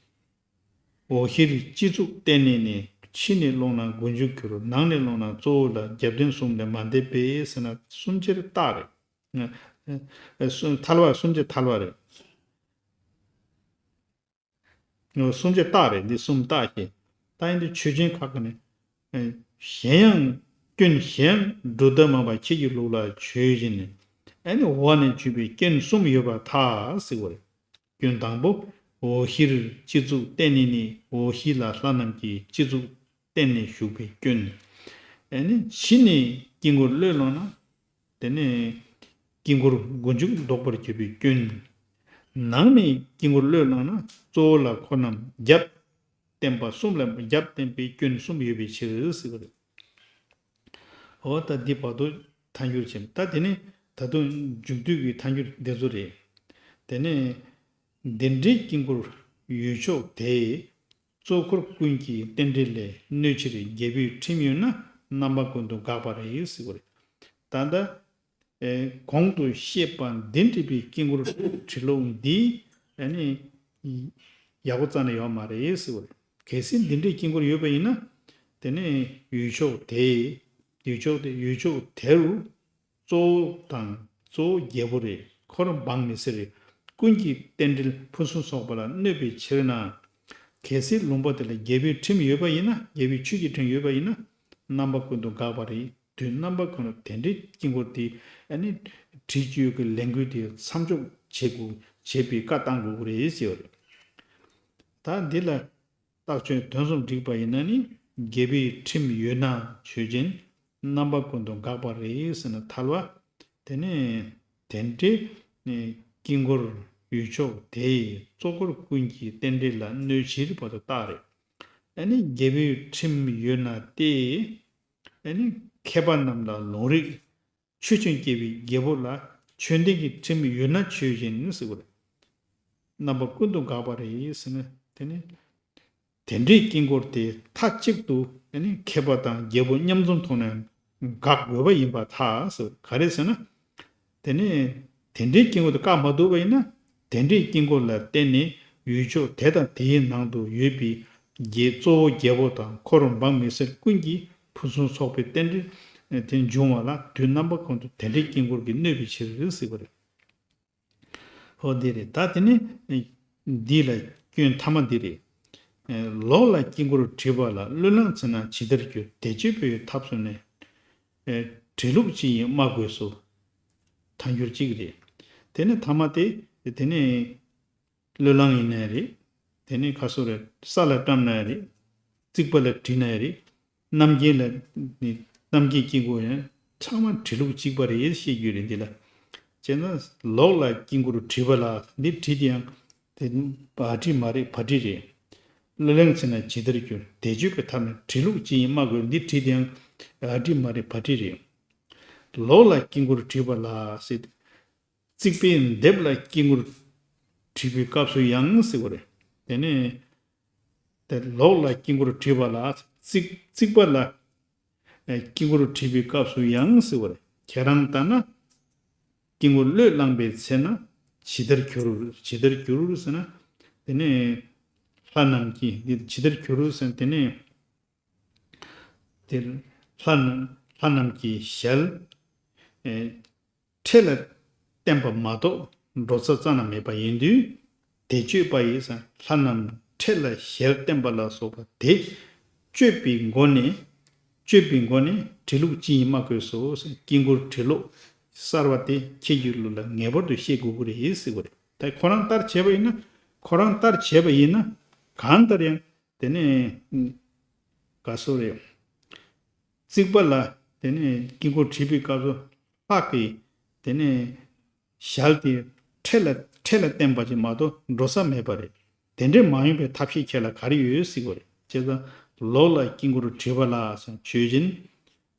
འོག་གཞིར་སྤྱི་གཙུག་བརྟེན་ནས་ནི། ཕྱི་ནས་ཀློང་ན་མགོ་མཇུག་གྱུར། ནང་ནས་ཀློང་ན་གཙོ་བོ་ལ། རྒྱབ་རྟེན་གསུམ་ལས་མ་འདས་པས་ཟེར་ན་གསུམ་ཆར་རྟགས་རེད། ཨེ་གསུམ་ཐལ་བ་གསུམ་ཆར་ཐལ་བ་རེད། གསུམ་ཆར་རྟགས་རེད། འདི་གསུམ་རྟགས་ཤིག་ད་ཡིན་དུས་ཆོས་ཅན་ཁ་ཁ་ནས། གཞན་ཡང་སྐྱོན་གཞན་སྒྲུབ་ཐབས་མང་བ་ཁྱེད་ཀྱི་ལུགས་ལ་ཆོས་ཅན། ཨ་ནི་འོག་ནས་བརྗོད་པའི་སྐྱོན་གསུམ་ཡོད་པར་ཐལ་ཟེར་བ་རེད། སྐྱོན་དང་པོ། འོག་གཞིར་སྤྱི་གཙུག་བརྟེན་ནས་ནི། འོག་གཞི་ལ་ལྷ་རྣམས་ཀྱི་སྤྱི་གཙུག་བརྟེན་ནས་བཞུགས་པའི་སྐྱོན། ཨ་ནི་ཕྱི་ནས་དཀྱིལ་འཁོར་བློས་བླངས་ན། དེ་ནས་དཀྱིལ་འཁོར་མགོ་མཇུག་ལྡོག་པར་གྱུར་པའི་སྐྱོན། ནང་ནས་དཀྱིལ་འཁོར་བློས་བླངས་ན་གཙོ་བོ་ལ་འཁོར་རྣམས་རྒྱབ་བརྟེན་པ་གསུམ་ལ་རྒྱབ་བརྟེན་པའི་སྐྱོན་གསུམ་ཡོད་པའི་ཕྱིར་ཟེར་བ་རེད། འོ་ད་འདི་བར་དུ་ཐལ་འགྱུར་ཕྱིན། ད་དེ་ནས་ད་དུང་མཇུག་བསྡུ་གི་ཐལ་འགྱུར་འདི་ཚོ་རེད། དེ་ནས་འདི་འདྲའི་དཀྱིལ་འཁོར་ཡུལ་ཕྱོགས་དེ། གཙོ་འཁོར་ཀུན་གྱི་རྟེན་འབྲེལ་ལས། གནོད་ཕྱིར་རྒྱལ་པོའི་ཁྲིམས་ཡོད་ན། རྣམ་པ་ཀུན་ཏུ་དགག་པ་རེད་ཟེར་བ་རེད། ད་ལྟ་ཨེ་གོང་དུ་བཤད་པ་འདི་འདྲ་བའི་དཀྱིལ་འཁོར་བྲི་ལུགས་འདི་ཨ་ནི་ཡག་པོ་རྩ་ནས་ཡོད་མ་རེད་ཟེར་བ་རེད། གལ་སྲིད་འདི་འདྲའི་དཀྱིལ་འཁོར་ཡོད་པ་ཡིན་ན། དེ་ནས་ཡུལ་ཕྱོགས་དེ་ཡུལ་ཕྱོགས་དེ་ཡུལ་ཕྱོགས་དེ་རུ་གཙོ་བོ་དང་གཙོ་བོ་རྒྱལ་པོ་རེད། འཁོར་འབངས་མི་སེར་རེད། ཀུན་གྱི་རྟེན་འབྲེལ་ཕུན་སུམ་ཚོགས་པ་ལ་གནོད་པའི་ཕྱིར་ན། གལ་སྲིད་ལུང་པ་དེ་ལ་རྒྱལ་པོའི་ཁྲིམས་ཡོད་པ་ཡིན་ན། རྒྱལ་པོའི་ཆོས་ཀྱི་ཁྲིམས་ཡོད་པ་ཡིན་ན། རྣམ་པ་ཀུན་ཏུ་དགག་པ་རེད། དུས་རྣམ་པ་ཀུན་ཏུ་དེ་འདྲའི་དཀྱིལ་འཁོར་དེ་ཨ་ནི་བྲིས་རྒྱུ་གི་ལས་འགུལ་དེ་མཚམས་འཇོག་བྱེད་དགོས་བྱེད་པའི་བཀའ་བཏང་དགོས་ཀྱི་རེད་ཟེར་བ་རེད། ད་འདི་ལ་རྟགས་ཆོས་དོན་གསུམ་བསྒྲིགས་པ་ཡིན་ན་ནི་རྒྱལ་པོའི་ཁྲིམས་ཡོད་ན་ཆོས་ཅན། རྣམ་པ་ཀུན་ཏུ་དགག་པ་རེད་ཟེར་ན་ཐལ་བ། དེ་ནས་དེ་འདྲའི་དཀྱིལ་འཁོར་ཡུལ་ཕྱོགས་དེ་གཙོ་འཁོར་ཀུན་གྱི་རྟེན་འབྲེལ་ལ་གནོད་ཕྱིར་བར་དུ་རྟགས་རེད། ཨ་ནི་རྒྱལ་པོའི་ཁྲིམས་ཡོད་ན་སྟེ། ཨ་ནི་མཁས་པ་རྣམས་ལ་ལུང་རིགས། ཆོས་ཀྱི་རྒྱལ་པོའི་རྒྱལ་པོ་ལ་ཆོས་ལྡན་གྱི་ཁྲིམས་ཡོད་ན་ཆོས་ཅན་ཟེར་བ་རེད། རྣམ་པ་ཀུན་ཏུ་དགག་པ་རེད་ཟེར་ན། དེ་ནི་དེ་འདྲའི་དཀྱིལ་འཁོར་དེ་མཐའ་གཅིག་ཏུ་ཨ་ནི་མཁས་པ་དང་རྒྱལ་པོ་མཉམ་འཛོམས་ཐོག་ནས་དགག་དགོས་པ་ཡིན་པར་ཐལ་ཟེར། ག་རེ་ཟེར་ན། དེ་ནས་དེ་འདྲའི་དཀྱིལ་འཁོར་དུ་བཀག་མ་ཐུབ་པ་ཡིན་ན། དེ་འདྲའི་དཀྱིལ་འཁོར་ལ་བརྟེན་ནས་ཡུལ་ཕྱོགས་དེ་དང་དེའི་ནང་དུ་ཡོད་པའི་རྒྱལ་གཙོ་བོ་རྒྱལ་པོ་དང་འཁོར་འབངས་མི་སེར་ཀུན་གྱི་ཕུན་སུམ་ཚོགས་པའི་རྟེན་འབྲེལ་དེ་འབྱུང་བ་ལ་དུས་རྣམ་པ་ཀུན་ཏུ་དེ་འདྲའི་དཀྱིལ་འཁོར་གྱིས་གནོད་པའི་ཕྱིར་ཟེར་བ་རེད། ཧོ་འདི་རེད། ད་དེ་ནི་འདི་ལ་སྐྱོན་ཐ་མ་འདི་རེད། ལོགས་ལ་དཀྱིལ་འཁོར་བྲིས་པ་ལ་བློས་བསླངས་བྱས་ན་ཇི་ལྟར་འགྱུར། དེ་སྤྱོད་པའི་ཐབས་སུ་ནི། བྲི་ལུགས་ཅི་ཡིན་སྨྲ་དགོས་སོ། ཐལ་འགྱུར་གཅིག་རེད། དེ་ནས་ཐ་མ་དེ། དེ་ནས་བློས་བསླངས་ཡིན་ནའི་རེད། དེ་ནས་ཁ་སོ་རེ་ས་ལ་བཀྲམ་ནའི་རེད། རྩིག་པ་ལ་བྲིས་ནའི་རེད། རྣམ་མཁྱེན་ལ་ནི་རྣམ་མཁྱེན་དཀྱིལ་འཁོར་ཡང་ཚང་མ་བྲི་ལུགས་གཅིག་པ་རེད་ཞེས་རྒྱུ་རེད་འདི་ལ། བྱས་ན་ལོགས་ལ་དཀྱིལ་འཁོར་བྲིས་པ་ལ་འདི་བྲིས་དེ་ཡང་ དེ་ཨ་བྲི་མ་རེད་བ་བྲི་རེད། གླུ་ལེན་ཚེ་ན་ཇི་ལྟར་འགྱུར། བཟླས་བརྗོད་པའི་ཐབས་ནི་བྲི་ལུགས་ཅི་ཡིན་སྨྲ་དགོས། འདི་བྲིས་དེའང་ཨ་བྲི་མ་རེད་བ་བྲི་རེད། ལོགས་ལ་དཀྱིལ་འཁོར་བྲིས་པ་ལ་ཟེར་ཏེ། རྩིག་པའི་ལྡེབས་ལ་དཀྱིལ་འཁོར་བྲིས་པའི་སྐབས་སུ་ཡང་ཟེར་བ་རེད། དེ་ནས་དེ་ལོགས་ལ་དཀྱིལ་འཁོར་བྲིས་པ་ལ་རྩིག་རྩིག་པ་ལ་དཀྱིལ་འཁོར་བྲིས་པའི་སྐབས་སུ་ཡང་ཟེར་བ་རེད། ཁྱེད་རང་ལྟར་ན། དཀྱིལ་འཁོར་བློས་བླངས་པའི་ཚེ་ན་ཇི་ལྟར་འགྱུར། ཇི་ལྟར་འགྱུར་ཟེར་ན། དེ་ནས་ལྷ་རྣམས་ཀྱིས་འདི་ཇི་ལྟར་འགྱུར་ཟེར་ན། དེ་ནས་དེ་ལྷ་རྣམས་ལྷ་རྣམས་ཀྱི་ཞལ་ཨེ་འཕྲལ་ལ་བསྟན་པ་མ་གཏོགས་འགྲོ་ས་རྩ་ན་མེད་པ་ཡིན་དུས། དེ་བརྗོད་པ་ཡིས་ལྷ་རྣམས་འཕྲལ་ལ་ཞལ་བསྟན་པ་ལ་སོགས་པ་དེ་བརྗོད་པའི་སྒོ་ནས། བརྗོད་པའི་སྒོ་ནས་བྲི་ལུགས་ཅི་ཡིན་སྨྲ་དགོས་སོ། དཀྱིལ་འཁོར་བྲི་ལུགས་གསར་བ་དེ་ཁྱེད་ཀྱི་ལུགས་ལ་ངེས་པར་དུ་ཤེས་དགོས་ཀྱི་རེད་ཟེར་བ་རེད། ད་ཁོ་རང་ལྟར་བྱས་པ་ཡིན་ན། ཁོ་རང་ལྟར་བྱས་པ་ཡིན་ན། གང་ལྟར་ཡང་དེ་ནས་ག་སོ་རེད། རྩིག་པ་ལ་དེ་ནས་དཀྱིལ་འཁོར་བྲིས་པའི་སྐབས་སུ་ལྷ་གིས་དེ་ནས་ཞལ་དེ་འཕྲལ་ལ་འཕྲལ་ལ་བསྟན་པ་ཅིག་མ་གཏོགས་འགྲོ་ས་མེད་པ་རེད། དེ་འདྲའི་མ་ཡིན་པའི་ཐབས་ཤེས་ཁྱེད་ལ་ག་རེ་ཡོད་ཟེར་བ་རེད། བྱས་ཙང་ལོགས་ལ་དཀྱིལ་འཁོར་བྲིས་པ་ལ་ཟེར་ཆོས་ཅན།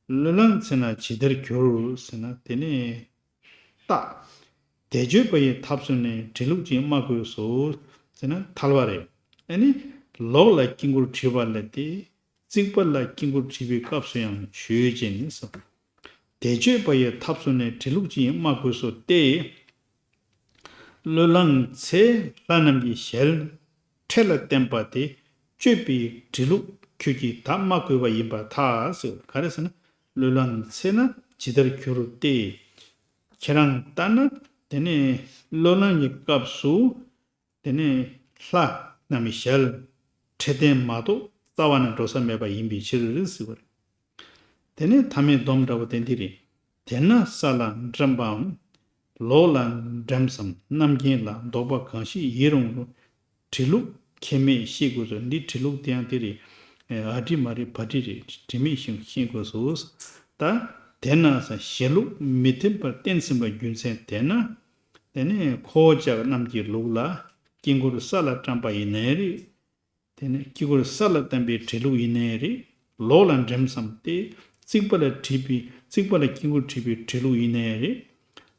གླུ་ལེན་ཚེ་ན་ཇི་ལྟར་འགྱུར་ཟེར་ན། དེ་ནས་རྟགས། དེ་བརྗོད་པ་ཡི་ཐབས་སུ་ནི་བྲི་ལུགས་ཅི་ཡིན་སྨྲ་དགོས་སོ་ཟེར་ན་ཐལ་བ་རེད། ཨ་ནི་ལོགས་ལ་དཀྱིལ་འཁོར་བྲིས་པ་ལ་དེ། རྩིག་པ་ལ་དཀྱིལ་འཁོར་བྲིས་པའི་སྐབས་སུ་ཡང་ཆོས་ཅན་ཟེར། དེ་བརྗོད་པ་ཡི་ཐབས་སུ་ནི་བྲི་ལུགས་ཅི་ཡིན་སྨྲ་དགོས་སོ་སྟེ། གླུ་བླངས་ཚེ་ལྷ་རྣམས་ཀྱི་ཞལ་འཕྲལ་ལ་བསྟན་པ་དེ་བརྗོད་པའི་བྲི་ལུགས་ཁྱོད་ཀྱིས་ད་སྨྲ་དགོས་པ་ཡིན་པར་ཐལ་ཟེར། ག་རེ་ཟེར་ན། གླུ་བླངས་ཚེ་ན་ཇི་ལྟར་འགྱུར་ཏེ། ཁྱེད་རང་ལྟར་ན་དེ་ནས་གླུ་བླངས་ཀྱི་སྐབས་སུ། དེ་ནས་ལྷ་རྣམས་ཞལ་འཕྲལ་བསྟན་མ་གཏོགས་རྩ་བ་ནས་འགྲོ་ས་མེད་པ་ཡིན་པའི་ཕྱིར་ཟེར་བ་རེད། དེ་ནས་མཐའ་མའི་སྡོམ་འདྲ་བོ་དེ་འདི་རེད། དེས་ན་ས་ལ་འགྲིམ་པའམ། ལོགས་ལ་འགྲིམ་སམ་རྣམ་མཁྱེན་ལ་ལྡོག་པ་གང་ཞིག་ཡིན་རུང་། བྲི་ལུགས་ཁྱད་མེད་ཤེས་དགོས་སོ། འདི་བྲི་ལུགས་དེ་ཡང་དེ་རེད། ཨ་བྲི་མ་རེད་བ་བྲི་རེད། བྲི་མེད་ཤེས་ཤེས་དགོས་སོ། ད་དེས་ན་ས་ཞལ་ལུགས་མི་མཐུན་པར་བསྟན་ཟིན་པ་རྒྱུ་མཚན་དེས་ན། དེ་ནས་ཁོ་བོ་ཅག་རྣམས་ཀྱི་ལུགས་ལ་དཀྱིལ་འཁོར་ས་ལ་བཀྲམ་པ་ཡིན་ནའི་རེད། དེ་ནས་དཀྱིལ་འཁོར་ས་ལ་བཀྲམ་པའི་བྲི་ལུགས་ཡིན་ནའི་རེད། ལོགས་ལ་འགྲིམ་སམ་སྟེ་རྩིག་པ་ལ་བྲིས་པའི་རྩིག་པ་ལ་དཀྱིལ་འཁོར་བྲིས་པའི་བྲི་ལུགས་ཡིན་ནའི་རེད།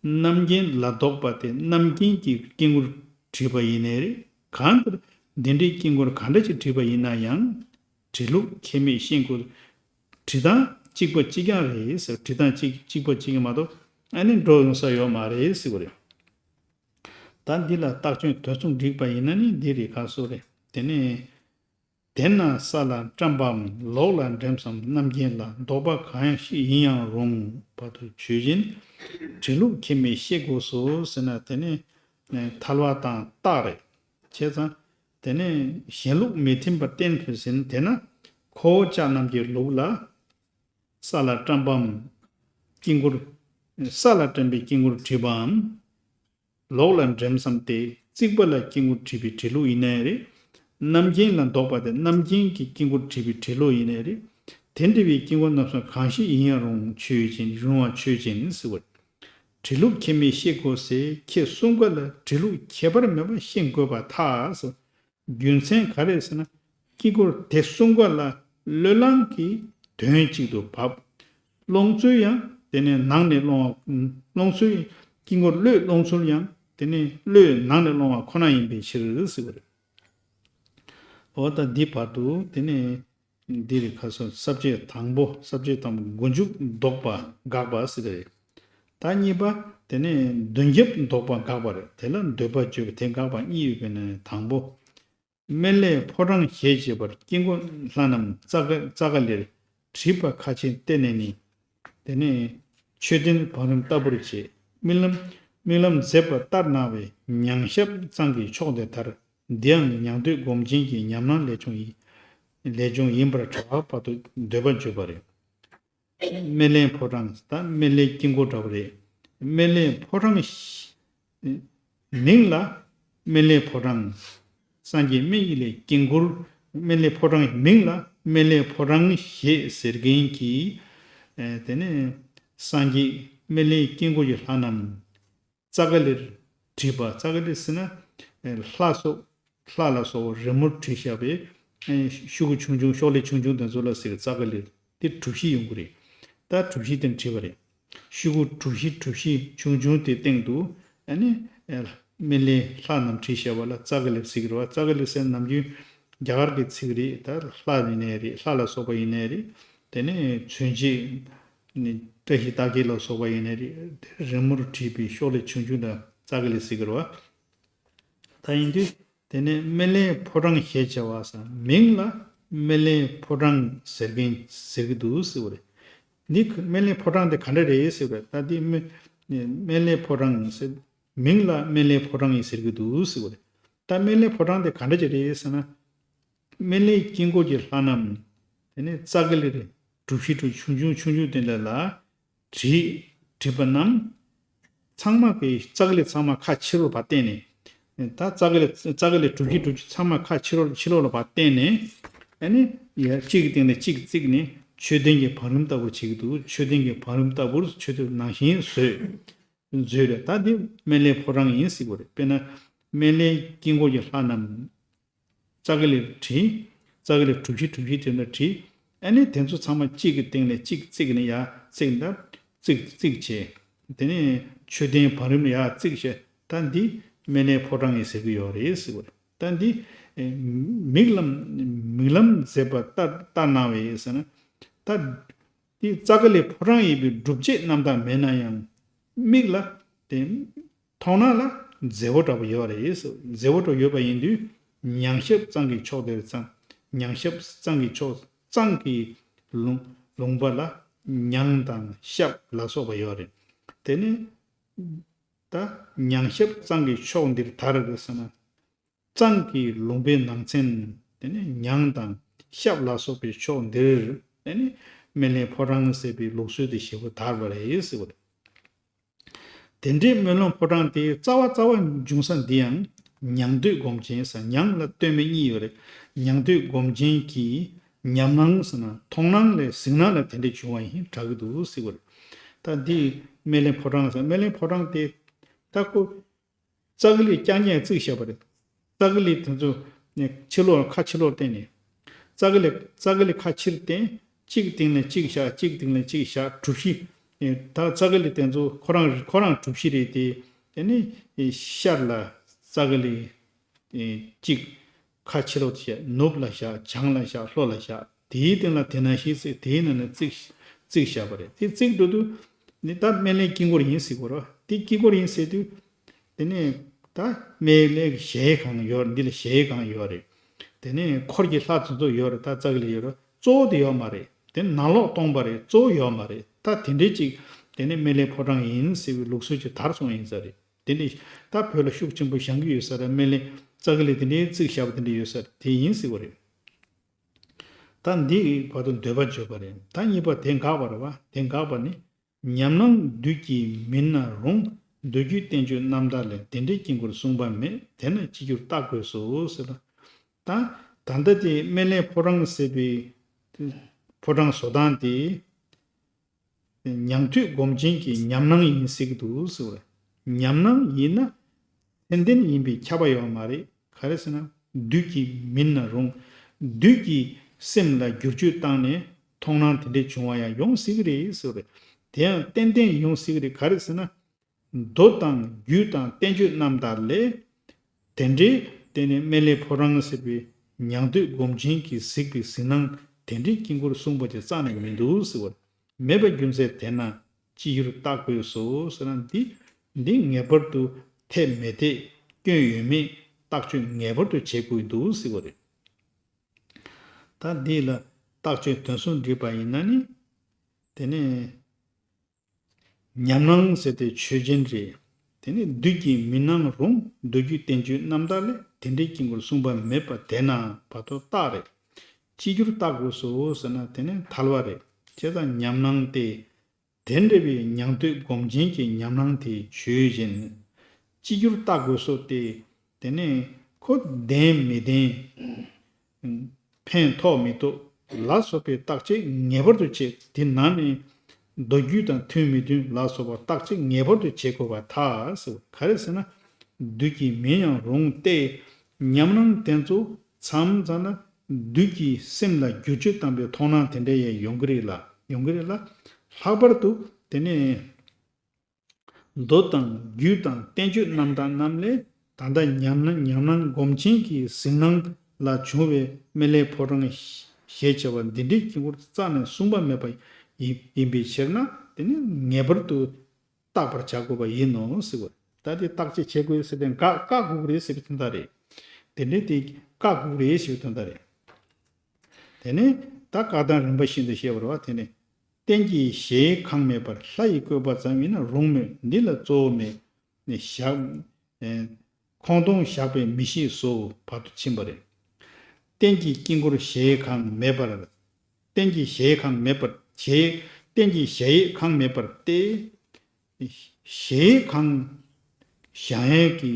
རྣམ་མཁྱེན་ལ་ལྡོག་པ་སྟེ་རྣམ་མཁྱེན་གྱི་དཀྱིལ་འཁོར་བྲིས་པ་ཡིན་ནའི་རེད། གང་ལྟར་འདི་འདྲའི་དཀྱིལ་འཁོར་ག་འདྲ་ཞིག་བྲིས་པ་ཡིན་ན་ཡང་། བྲི་ལུགས་ཁྱད་མེད་ཤེས་དགོས། བྲི་སྟངས་གཅིག་པ་གཅིག་རྐྱང་རེད་ཟེར། བྲི་སྟངས་གཅིག་གཅིག་པ་གཅིག་རྐྱང་མ་གཏོགས་ཨ་ནི་འགྲོ་ཡོང་ས་ཡོད་མ་རེད་ཟེར་བ་རེད། ད་འདི་ལ་རྟགས་ཅན་དོན་གསུམ་བསྒྲིགས་པ་ཡིན་ན་ནི་འདི་རེད་ཁ་གསོ་རེད། དེ་ནས་དེ་ན་ས་ལ་བཀྲམ་པའམ་ལོགས་ལ་འགྲིམ་སམ་རྣམ་མཁྱེན་ལ་ལྡོག་པ་གང་ཡང་ཞིག་ཡིན་ཡང་རུང་བར་དུ་ཆོས་ཅན། བྲི་ལུགས་ཁྱད་མེད་ཤེས་དགོས་སོ་ཟེར་ན། དེ་ནི་ཐལ་བ་དང་རྟགས་རེད། བྱས་ཙང་དེ་ནི་གཞན་ལུགས་མི་མཐུན་པར་བསྟན་དགོས་ཟེར་ན། དེ་ན་ཁོ་བོ་ཅག་རྣམས་ཀྱི་ལུགས་ལ། ས་ལ་བཀྲམ་པའམ། དཀྱིལ་འཁོར། ས་ལ་བཀྲམ་པའི་དཀྱིལ་འཁོར་བྲིས་པའམ། ལོགས་ལ་འགྲིམ་སམ་སྟེ་རྩིག་པ་ལ་དཀྱིལ་འཁོར་བྲིས་པའི་བྲི་ལུགས་ཡིན་ནའི་རེད། རྣམ་མཁྱེན་ལ་ལྡོག་པ་སྟེ་རྣམ་མཁྱེན་གྱི་དཀྱིལ་འཁོར་བྲིས་པའི་བྲི་ལུགས་ཡིན་ནའི་རེད། དེ་འདྲ་བའི་དཀྱིལ་འཁོར་རྣམ་གསུམ་གང་ཞིག་ཡིན་ཡང་རུང་ཆོས་ཅན། རུང་བ་ཆོས་ཅན་ཟེར་བ། བྲི་ལུགས་ཁྱད་མེད་ཤེས་དགོས་ཟེར། ཁྱེད་གསུམ་ཀ་ལ་བྲི་ལུགས་ཁྱད་པར་མེད་པ་ཤེས་དགོས་པར་ཐལ་ཟེར། རྒྱུ་མཚན་ག་རེ་ཟེར་ན། དཀྱིལ་འཁོར་དེ་གསུམ་ཀ་ལ་གླུ་ལེན་གྱི་དོན་གཅིག་ཏུ་བབ། སློང་ཚུལ་ཡང་དེ་ནས་ནང་ནས་སློང་བ། སློང་ཚུལ། དཀྱིལ་འཁོར་བློས་སློང་ཚུལ་ཡང་དེ་ནས་བློས་ནང་ནས་སློང་བ་ཁོ་ན་ཡིན་པའི་ཕྱིར་ཟེར་བ་རེད། འོ་ད་འདི་བར་དུ་དེ་ནས་འདི་རེད་ཁ་སོ། ས་བཅད་དང་པོ། ས་བཅད་དང་པོ་མགོ་མཇུག་ལྡོག་པ་དགག་པ་ཟེར་གི་རེད། ད་གཉིས་པ་དེ་ནས་མདུན་རྒྱབ་ལྡོག་པ་དགག་པ་རེད། དེ་ལ་འདོད་པ་བརྗོད་པ་དེ་དགག་པ་གཉིས་ཡོད་པའི་ནང་ནས་དང་པོ། སྨན་བླའི་ཕོ་བྲང་ཞེས་བྱ་བར་དཀྱིལ་འཁོར་ལྷ་རྣམས་ཙཀ་ཙཀ་ལིར་བྲིས་པ་ཁ་ཆེ་བསྟན་ནས་ནི། དེ་ནས་མཆོད་རྟེན་བང་རིམ་ལྟ་བུར་བྱས། རྨི་ལམ། རྨི་ལམ་མཛད་པ་ལྟར་སྣང་བའི་མྱང་ཞབས་གཙང་གི་ཕྱོགས་དེ་མཐར། འདི་ཡང་མྱང་འདོད་སྒོམ་ཆེན་གྱི་ཉམས་སྣང་ལས་བྱུང་ཡིན། ལས་བྱུང་ཡིན་པར་གྲགས་པ་བར་དུ་འདོད་པ་བརྗོད་པ་རེད། སྨན་བླའི་ཕོ་བྲང་། ད་སྨན་བླའི་དཀྱིལ་འཁོར་འདྲ་བོ་རེད། སྨན་བླའི་ཕོ་བྲང་། མིང་ལ་སྨན་བླའི་ཕོ་བྲང་། སངས་རྒྱས་སྨན་ཡིན་ལས་དཀྱིལ་འཁོར། སྨན་བླའི་ཕོ་བྲང་མིང་ལ་སྨན་བླའི་ཕོ་བྲང་ཞེས་ཟེར་མཁན་གྱི། ཨེ་དེ་ནས་སངས་རྒྱས་སྨན་བླའི་དཀྱིལ་འཁོར་གྱི་ལྷ་རྣམས་ཙཀ་ལིར་བྲིས་པ། ཙཀ་ལིར་ཟེར་ན་ ལྷ་སོགས། ལྷ་ལ་སོགས་པ་རི་མོར་བྲིས་བཞག་པའི་ཤོག་གུ་ཆུང་ཆུང་ཤོག་ལེབ་ཆུང་ཆུང་དེ་ཚོ་ལ་ཟེར་གི་ཙ་ག་ལེར། དེ་གྲུ་བཞི་ཡོང་གི་རེད། ད་གྲུ་བཞི་དེ་བྲིས་པ་རེད། ཤོག་གུ་གྲུ་བཞི་གྲུ་བཞི་ཆུང་ཆུང་དེ་སྟེང་དུ་ཨ་ནི་སྨན་བླའི་ལྷ་རྣམས་བྲིས་བཞག་པ་ལ་ཙ་ག་ལེར་ཟེར་གི་རེད་བ། ཙ་ག་ལེར་ཟེར་ན་ནམ་རྒྱུན་རྒྱ་གར་གྱི་ཚིག་རེད། ད་ལྷ་ཡིན་ནའི་རེད། ལྷ་ལ་སོགས་པ་ཡིན་ནའི་རེད། དེ་ནས་མཚོན་བྱེད་ནི་བཀྲ་ཤིས་རྟགས་བརྒྱད་ལ་སོགས་པ་ཡིན་ནའི་རེད། དེ་རི་མོར་བྲིས་པའི་ཤོག་ལེབ་ཆུང་ཆུང་དང་ཙ་ག་ལེར་ཟེར་གི་རེད་བ། ད་ཡིན་དུས་དེ་ནས་སྨན་བླའི་ཕོ་བྲང་ཞེས་བྱ་བ་ཟེར། མིང་ལ་སྨན་བླའི་ཕོ་བྲང་ཟེར་མཁན་ཟེར་གྱི་འདུག་ཟེར་བ་རེད། འདི་སྨན་བླའི་ཕོ་བྲང་དེ་ག་འདྲ་རེད་ཟེར་བ་རེད། ད་འདི་སྨན་སྨན་བླའི་ཕོ་བྲང་ཟེར། མིང་ལ་སྨན་བླའི་ཕོ་བྲང་ཡིན་ཟེར་གྱི་འདུག་ཟེར་བ་རེད། ད་སྨན་བླའི་ཕོ་བྲང་དེ་ག་འདྲ་ཅིག་རེད་ཟེར་ན། སྨན་བླའི་དཀྱིལ་འཁོར་གྱི་ལྷ་རྣམས་དེ་ནས་ཙ་ག་ལེར་གྲུ་བཞི་གྲུ་ཆུང་ཆུང་ཆུང་ཆུང་དེ་འདྲ་ལ་བྲིས། བྲིས་པ་རྣམས་ཚང་མ་གི་ཙ་ག་ལེར་ཚང་མ་ཁ་ཕྱི་ལོགས་ལ་ཕར་བསྟན་ནས། ད་ཙ་ག་ལེར་ཙ་ག་ལེར་གྲུ་བཞི་གྲུ་བཞི་ཚང་མ་ཁ་ཕྱི་ལོགས་ཕྱི་ལོགས་ལ་ཕར་བསྟན་ནས། ཨ་ནི་ཡ་གཅིག་གི་སྟེང་ནས་གཅིག་བརྩིགས་ནས་མཆོད་རྟེན་གྱི་བང་རིམ་ལྟ་བུ་བྱེད་ཀྱི་འདུག་མཆོད་རྟེན་གྱི་བང་རིམ་ལྟ་བུར་མཆོད་རྟེན་ནང་བཞིན་བཟོས། མཛོད་རེད། ད་འདི་སྨན་བླའི་ཕོ་བྲང་ཡིན་ཟེར་གྱི་རེད། དཔེར་ན་སྨན་བླའི་དཀྱིལ་འཁོར་གྱི་ལྷ་རྣམས་ཙ་ག་ལེར་བྲིས། ཙ་ག་ལེར་གྲུ་བཞི་གྲུ་བཞི་དེ་འདྲ་བྲིས། ཨ་ནི་དེ་ཚོ་ཚང་མ་གཅིག་གི་སྟེང་ནས་གཅིག་བརྩིགས་ནས་ཡར་བརྩིགས་ད་བརྩིགས་བརྩིགས་བྱས། དེ་ནས་མཆོད་རྟེན་བང་རིམ་ཡར་བརྩིགས་བྱས། ད་འདི་སྨན་བླའི་ཕོ་བྲང་ཡིན་ཟེར་གྱི་ཡོད་རེད་ཟེར་གྱི་རེད། ད་འདི་མིག་ལམ་མིག་ལམ་མཛད་པ་ལྟར་ལྟར་སྣང་བས་ཟེར་ན། ད་འདི་ཙ་ག་ལེར་ཕོ་བྲང་ཡིན་པའི་སྒྲུབ་བྱེད་རྣམ་དག་མེད་ན་ཡང་། མིག་ལ་དེ་མཐོང་སྣང་ལ་མཛེས་པོ་འདྲ་པོ་ཡོད་རེད། མཛེས་པོ་འདྲ་ཡོད་པ་ཡིན་དུས། མྱང་ཞབས་གཙང་གི་ཕྱོགས་དེར་གཙང་། མྱང་ཞབས་གཙང་གི་ཕྱོགས། གཙང་གི་ལུང་ལུང་པ་ལ་མྱང་དང་ཞབས་ལ་སོགས་པ་ཡོད་རེད། དེ་ནས་ད་མྱང་ཞབས་གཙང་གི་ཕྱོགས་འདིར་དར་རེད་ཟེར་ན། གཙང་གི་ལུང་པའི་ནང་ཚན། དེ་ནས་མྱང་དང་ཞབས་ལ་སོགས་པའི་ཕྱོགས་འདིར། དེ་ནས་སྨན་བླའི་ཕོ་བྲང་ཟེར་བའི་ལུགས་སྲོལ་དེ་ཞེ་པོ་དར་བ་རེད་ཟེར་བ་རེད། དེ་འདྲའི་སྨོན་ལམ་ཕོ་བྲང་དེའི་རྩ་བ་རྩ་བ་འབྱུང་ས་འདི་ཡང་མྱང་འདོད་སྒོམ་ཆེན་ཟེར། མྱང་ལ་ལྟོས་མེད་གཉིས་ཡོད་རེད། མྱང་འདོད་སྒོམ་ཆེན་གྱིས་ཉམས་སྣང་ཟེར་ན་མཐོང་སྣང་ལས་གཟིགས་སྣང་ལ་དེ་འདྲ་བྱུང་བ་ཡིན་གྲགས་ཀྱི་འདུག་ཟེར་བ་རེད། ད་འདི་སྨན་བླའི་ཕོ་བྲང་ཟེར། སྨན་བླའི་ཕོ་བྲང་དེ་ད་ཁོ་ཙ་གི་ལི་རྐྱང་རྐྱང་བརྩིགས་བཞག་པ་རེད། ཙ་གི་ལི་དེ་ཚོ་ནས་ཕྱི་ལོགས་ཁ་ཕྱི་ལོགས་བསྟན་ནས། ཙ་གི་ལི་ཙ་གི་ལི་ཁ་ཕྱིར་བསྟན། གཅིག་སྟེང་ནས་གཅིག་བཞག་གཅིག་སྟེང་ནས་གཅིག་བཞག་གྲུ་བཞི། ད་ཙ་གི་ལི་དེ་ཚོ་ཁོ་རང་ཁོ་རང་གྲུ་བཞི་རེད་དེ། དེ་ནས་ཤར་ལ་ཙ་གི་ལི་གཅིག་ཁ་ཕྱི་ལོགས་བཞག་ནུབ་ལ་བཞག་བྱང་ལ་བཞག་ལྷོ་ལ་བཞག་དེའི་སྟེང་ལ་དེ་ནང་བཞིན་བརྩིགས། དེའི་ནང་ནས་བརྩིགས་བརྩིགས་བཞག་པ་རེད། དེ་བརྩིགས་འགྲོ་དུས་ནི་ད་སྨན་བླའི་དཀྱིལ་འཁོར་ཡིན་ཟེར་གྱི་རེད། དེ་དཀྱིལ་འཁོར་ཡིན་ཟེར་དུས། དེ་ནས་ད་སྨན་བླའི་གཞལ་ཡས་ཁང་ཡོད། འདི་ལ་གཞལ་ཡས་ཁང་ཡོད་རེད། དེ་ནས་འཁོར་གྱི་ལྷ་དེ་ཚོ་ཡོད་རེད། ད་ཙ་གི་ལི་ཡོད་རེད། གཙོ་བོ་དེ་ཡོད་མ་རེད། དེ་ནང་ལོགས་སྟོང་པ་རེད། གཙོ་བོ་ཡོད་མ་རེད། ད་དེ་འདྲའི་ཅིག་དེ་ནས་སྨན་བླའི་ཕོ་བྲང་ཡིན་ཟེར་བའི་ལུགས་སྲོལ་ཅིག་དར་སོང་ཡིན་ས་རེད། དེ་འདྲའི་ད་བོད་ལ་ཤུགས་ཆེན་པོ་བཞེངས་ཀྱི་ཡོད་ས་རེད། སྨན་བླའི་ཙ་གི་ལི་དེ་འདྲའི་བརྩིགས་བཞག་པ་དེ་འདྲ་ཡོད་ས་རེད། དེ་ཡིན་ཟེར་བ་རེད། ད་འདི་བར་དུ་འདོད་པ་བརྗོད་པ་རེད། ད་གཉིས་པ་དེ་འགག་པ་རེད་བ། དེ་འགག་པ་ནི། ཉམས་སྣང་བདུད་ཀྱིས་མིན་ན་རུང་། མདོ་རྒྱུད་བསྟན་བཅོས་རྣམ་དག་ལས། དེ་འདྲའི་དཀྱིལ་འཁོར་གསུངས་པ་མེད། དེས་ན་ཅི་འགྱུར་བརྟག་དགོས་སོ་ཟེར་ལ། ད་ད་ལྟ་དེ་སྨན་བླའི་ཕོ་བྲང་ཟེར་བའི་ཕོ་བྲང་བཟོ་སྟངས་དེ། མྱང་འདོད་སྒོམ་ཆེན་གྱི་ཉམས་སྣང་ཡིན་ཟེར་གྱི་འདུག་ཟེར་བ་རེད། ཉམས་སྣང་ཡིན་ན་ཚད་ལྡན་ཡིན་པས་ཁྱབ་པ་ཡོད་མ་རེད། ག་རེ་ཟེར་ན་བདུད་ཀྱིས་མིན་ན་རུང་། བདུད་ཀྱི་སེམས་ལ་བསྒྱུར་བཅོས་བཏང་ནས་མཐོང་སྣང་དེ་འདྲས་བྱུང་བ་ཡང་ཡོང་སྲིད་ཀྱི་རེད་ཟེར་བ་རེད། དེ་ཡང་ཏན་ཏན་ཡོང་སྲིད་ཀྱི་རེད། ག་རེ་ཟེར་ན། མདོ་དང་རྒྱུད་དང་བསྟན་བཅོས་རྣམ་དག་ལས། དེ་འདྲའི་དེ་ནི་སྨན་བླའི་ཕོ་བྲང་ཟེར་བའི་མྱང་འདོད་སྒོམ་ཆེན་གྱིས་གཟིགས་པའི་གཟིགས་སྣང་དེ་འདྲའི་དཀྱིལ་འཁོར་གསུངས་པ་དེ་རྩ་ནས་མི་འདུག་ཟེར་བ་རེད། མེད་པ་རྒྱུ་མཚན་དེས་ན་ཅི་ཡུལ་བརྟག་དགོས་སོ་ཟེར་ན། འདི་འདི་ངེས་པར་དུ་འཐད་མི་འཐད་སྐྱོན་ཡོད་མེད་བརྟག་དཔྱད་ངེས་པར་དུ་བྱེད་དགོས་འདུག་ཟེར་བ་རེད། ད་འདི་ལ་བརྟག་དཔྱད་དོན་གསུམ་བསྒྲིགས་པ་ཡིན་ན་ནི། དེ་ནས་ཉམས་སྣང་ཟེར་དེ་ཆོས་ཅན་རེད། དེ་ནས་བདུད་ཀྱིས་མི་སྣང་རུང་། མདོ་རྒྱུད་བསྟན་བཅོས་རྣམ་དག་ལས། དེ་འདྲའི་དཀྱིལ་འཁོར་གསུངས་པ་མེད་པ་དེས་ན་བར་དོ་རྟགས་རེད། ཅི་འགྱུར་བརྟག་དགོས་སོ་ཟེར་ན། དེ་ནི་ཐལ་བ་རེད། བྱས་ཙང་ཉམས་སྣང་སྟེ། དེ་འདྲ་བའི་མྱང་འདོད་སྒོམ་ཆེན་གྱི་ཉམས་སྣང་དེ་ཆོས་ཅན། ཅི་འགྱུར་བརྟག་དགོས་སོ་སྟེ། དེ་ནས་ཁོ་བདེན་མི་བདེན། ཕན་ཐོགས་མི་ཐོགས་ལ་སོགས་པའི་བརྟག་དཔྱད་ངེས་པར་དུ་བྱེད། དེ་ནང་ནས་མདོ་རྒྱུད་དང་མཐུན་མི་མཐུན་ལ་སོགས་པ་བརྟག་དཔྱད་ངེས་པར་དུ་བྱེད་དགོས་པར་ཐལ་ཟེར། ག་རེ་ཟེར་ན། བདུད་ཀྱིས་མིན་ཡང་རུང་སྟེ། ཉམས་སྣང་དེ་ཚོ་མཚམས་མཚམས་ལ་བདུད་ཀྱིས་སེམས་ལ་བསྒྱུར་བཅོས་བཏང་པའི་མཐོང་སྣང་དེ་འདྲ་ཡང་ཡོང་གི་རེད་ལ། ཡོང་གི་རེད་ལ། ལྷག་པར་དུ་དེ་ནས་མདོ་དང་རྒྱུད་དང་བསྟན་བཅོས་རྣམ་དག་རྣམས་ལས། ད་ལྟ་ཉམས་སྣང་ཉམས་སྣང་སྒོམ་ཆེན་གྱི་གཟིགས་སྣང་ལ་བྱུང་བའི་སྨན་བླའི་ཕོ་བྲང་ཞེས་བྱ་བ་འདི་འདྲའི་དཀྱིལ་འཁོར་རྩ་ནས་གསུངས་པ་མེད་པ་ཡིན་ཡིན་པའི་ཕྱིར་ན། དེ་ནི་ངེས་པར་དུ་བརྟག་པར་བྱ་དགོས་པ་ཡིན་ནོ་ཟེར་བ། ད་དེ་བརྟག་དཔྱད་བྱེད་དགོས་ཟེར་ཏེ་བཀག་བཀག་དགོས་ཀྱི་རེད་ཟེར་བའི་དོན་དག་རེད། དེ་འདྲའི་དེ་བཀག་དགོས་ཀྱི་རེད་ཟེར་བའི་དོན་དག་རེད། དེ་ནས་ད་བཀའ་གདམས་རིམ་པ་བཞིན་དུ་བཤད་པར་བ། དེ་ནས་རྟེན་གྱི་གཞལ་ཡས་ཁང་མེད་པར་ལྷ་ཡི་བཀོད་པ་ཙམ་ཡིན་ན་རུང་མོད། འདི་ལ་གཙོ་བོ་མེད་ནས་བཞག་ཁོང་སྟོང་བཞག་པས་མི་ཤེས་སོ། བར་དུ་ཕྱིན་པ་རེད། རྟེན་གྱི་དཀྱིལ་འཁོར་གཞལ་ཡས་ཁང་མེད་པར། རྟེན་གྱི་གཞལ་ཡས་ཁང་མེད་པར་གཞལ་རྟེན་གྱི་གཞལ་ཡས་ཁང་མེད་པར་ཏེ། གཞལ་ཡས་ཁང་བཞེངས་ཡས་ཀྱི་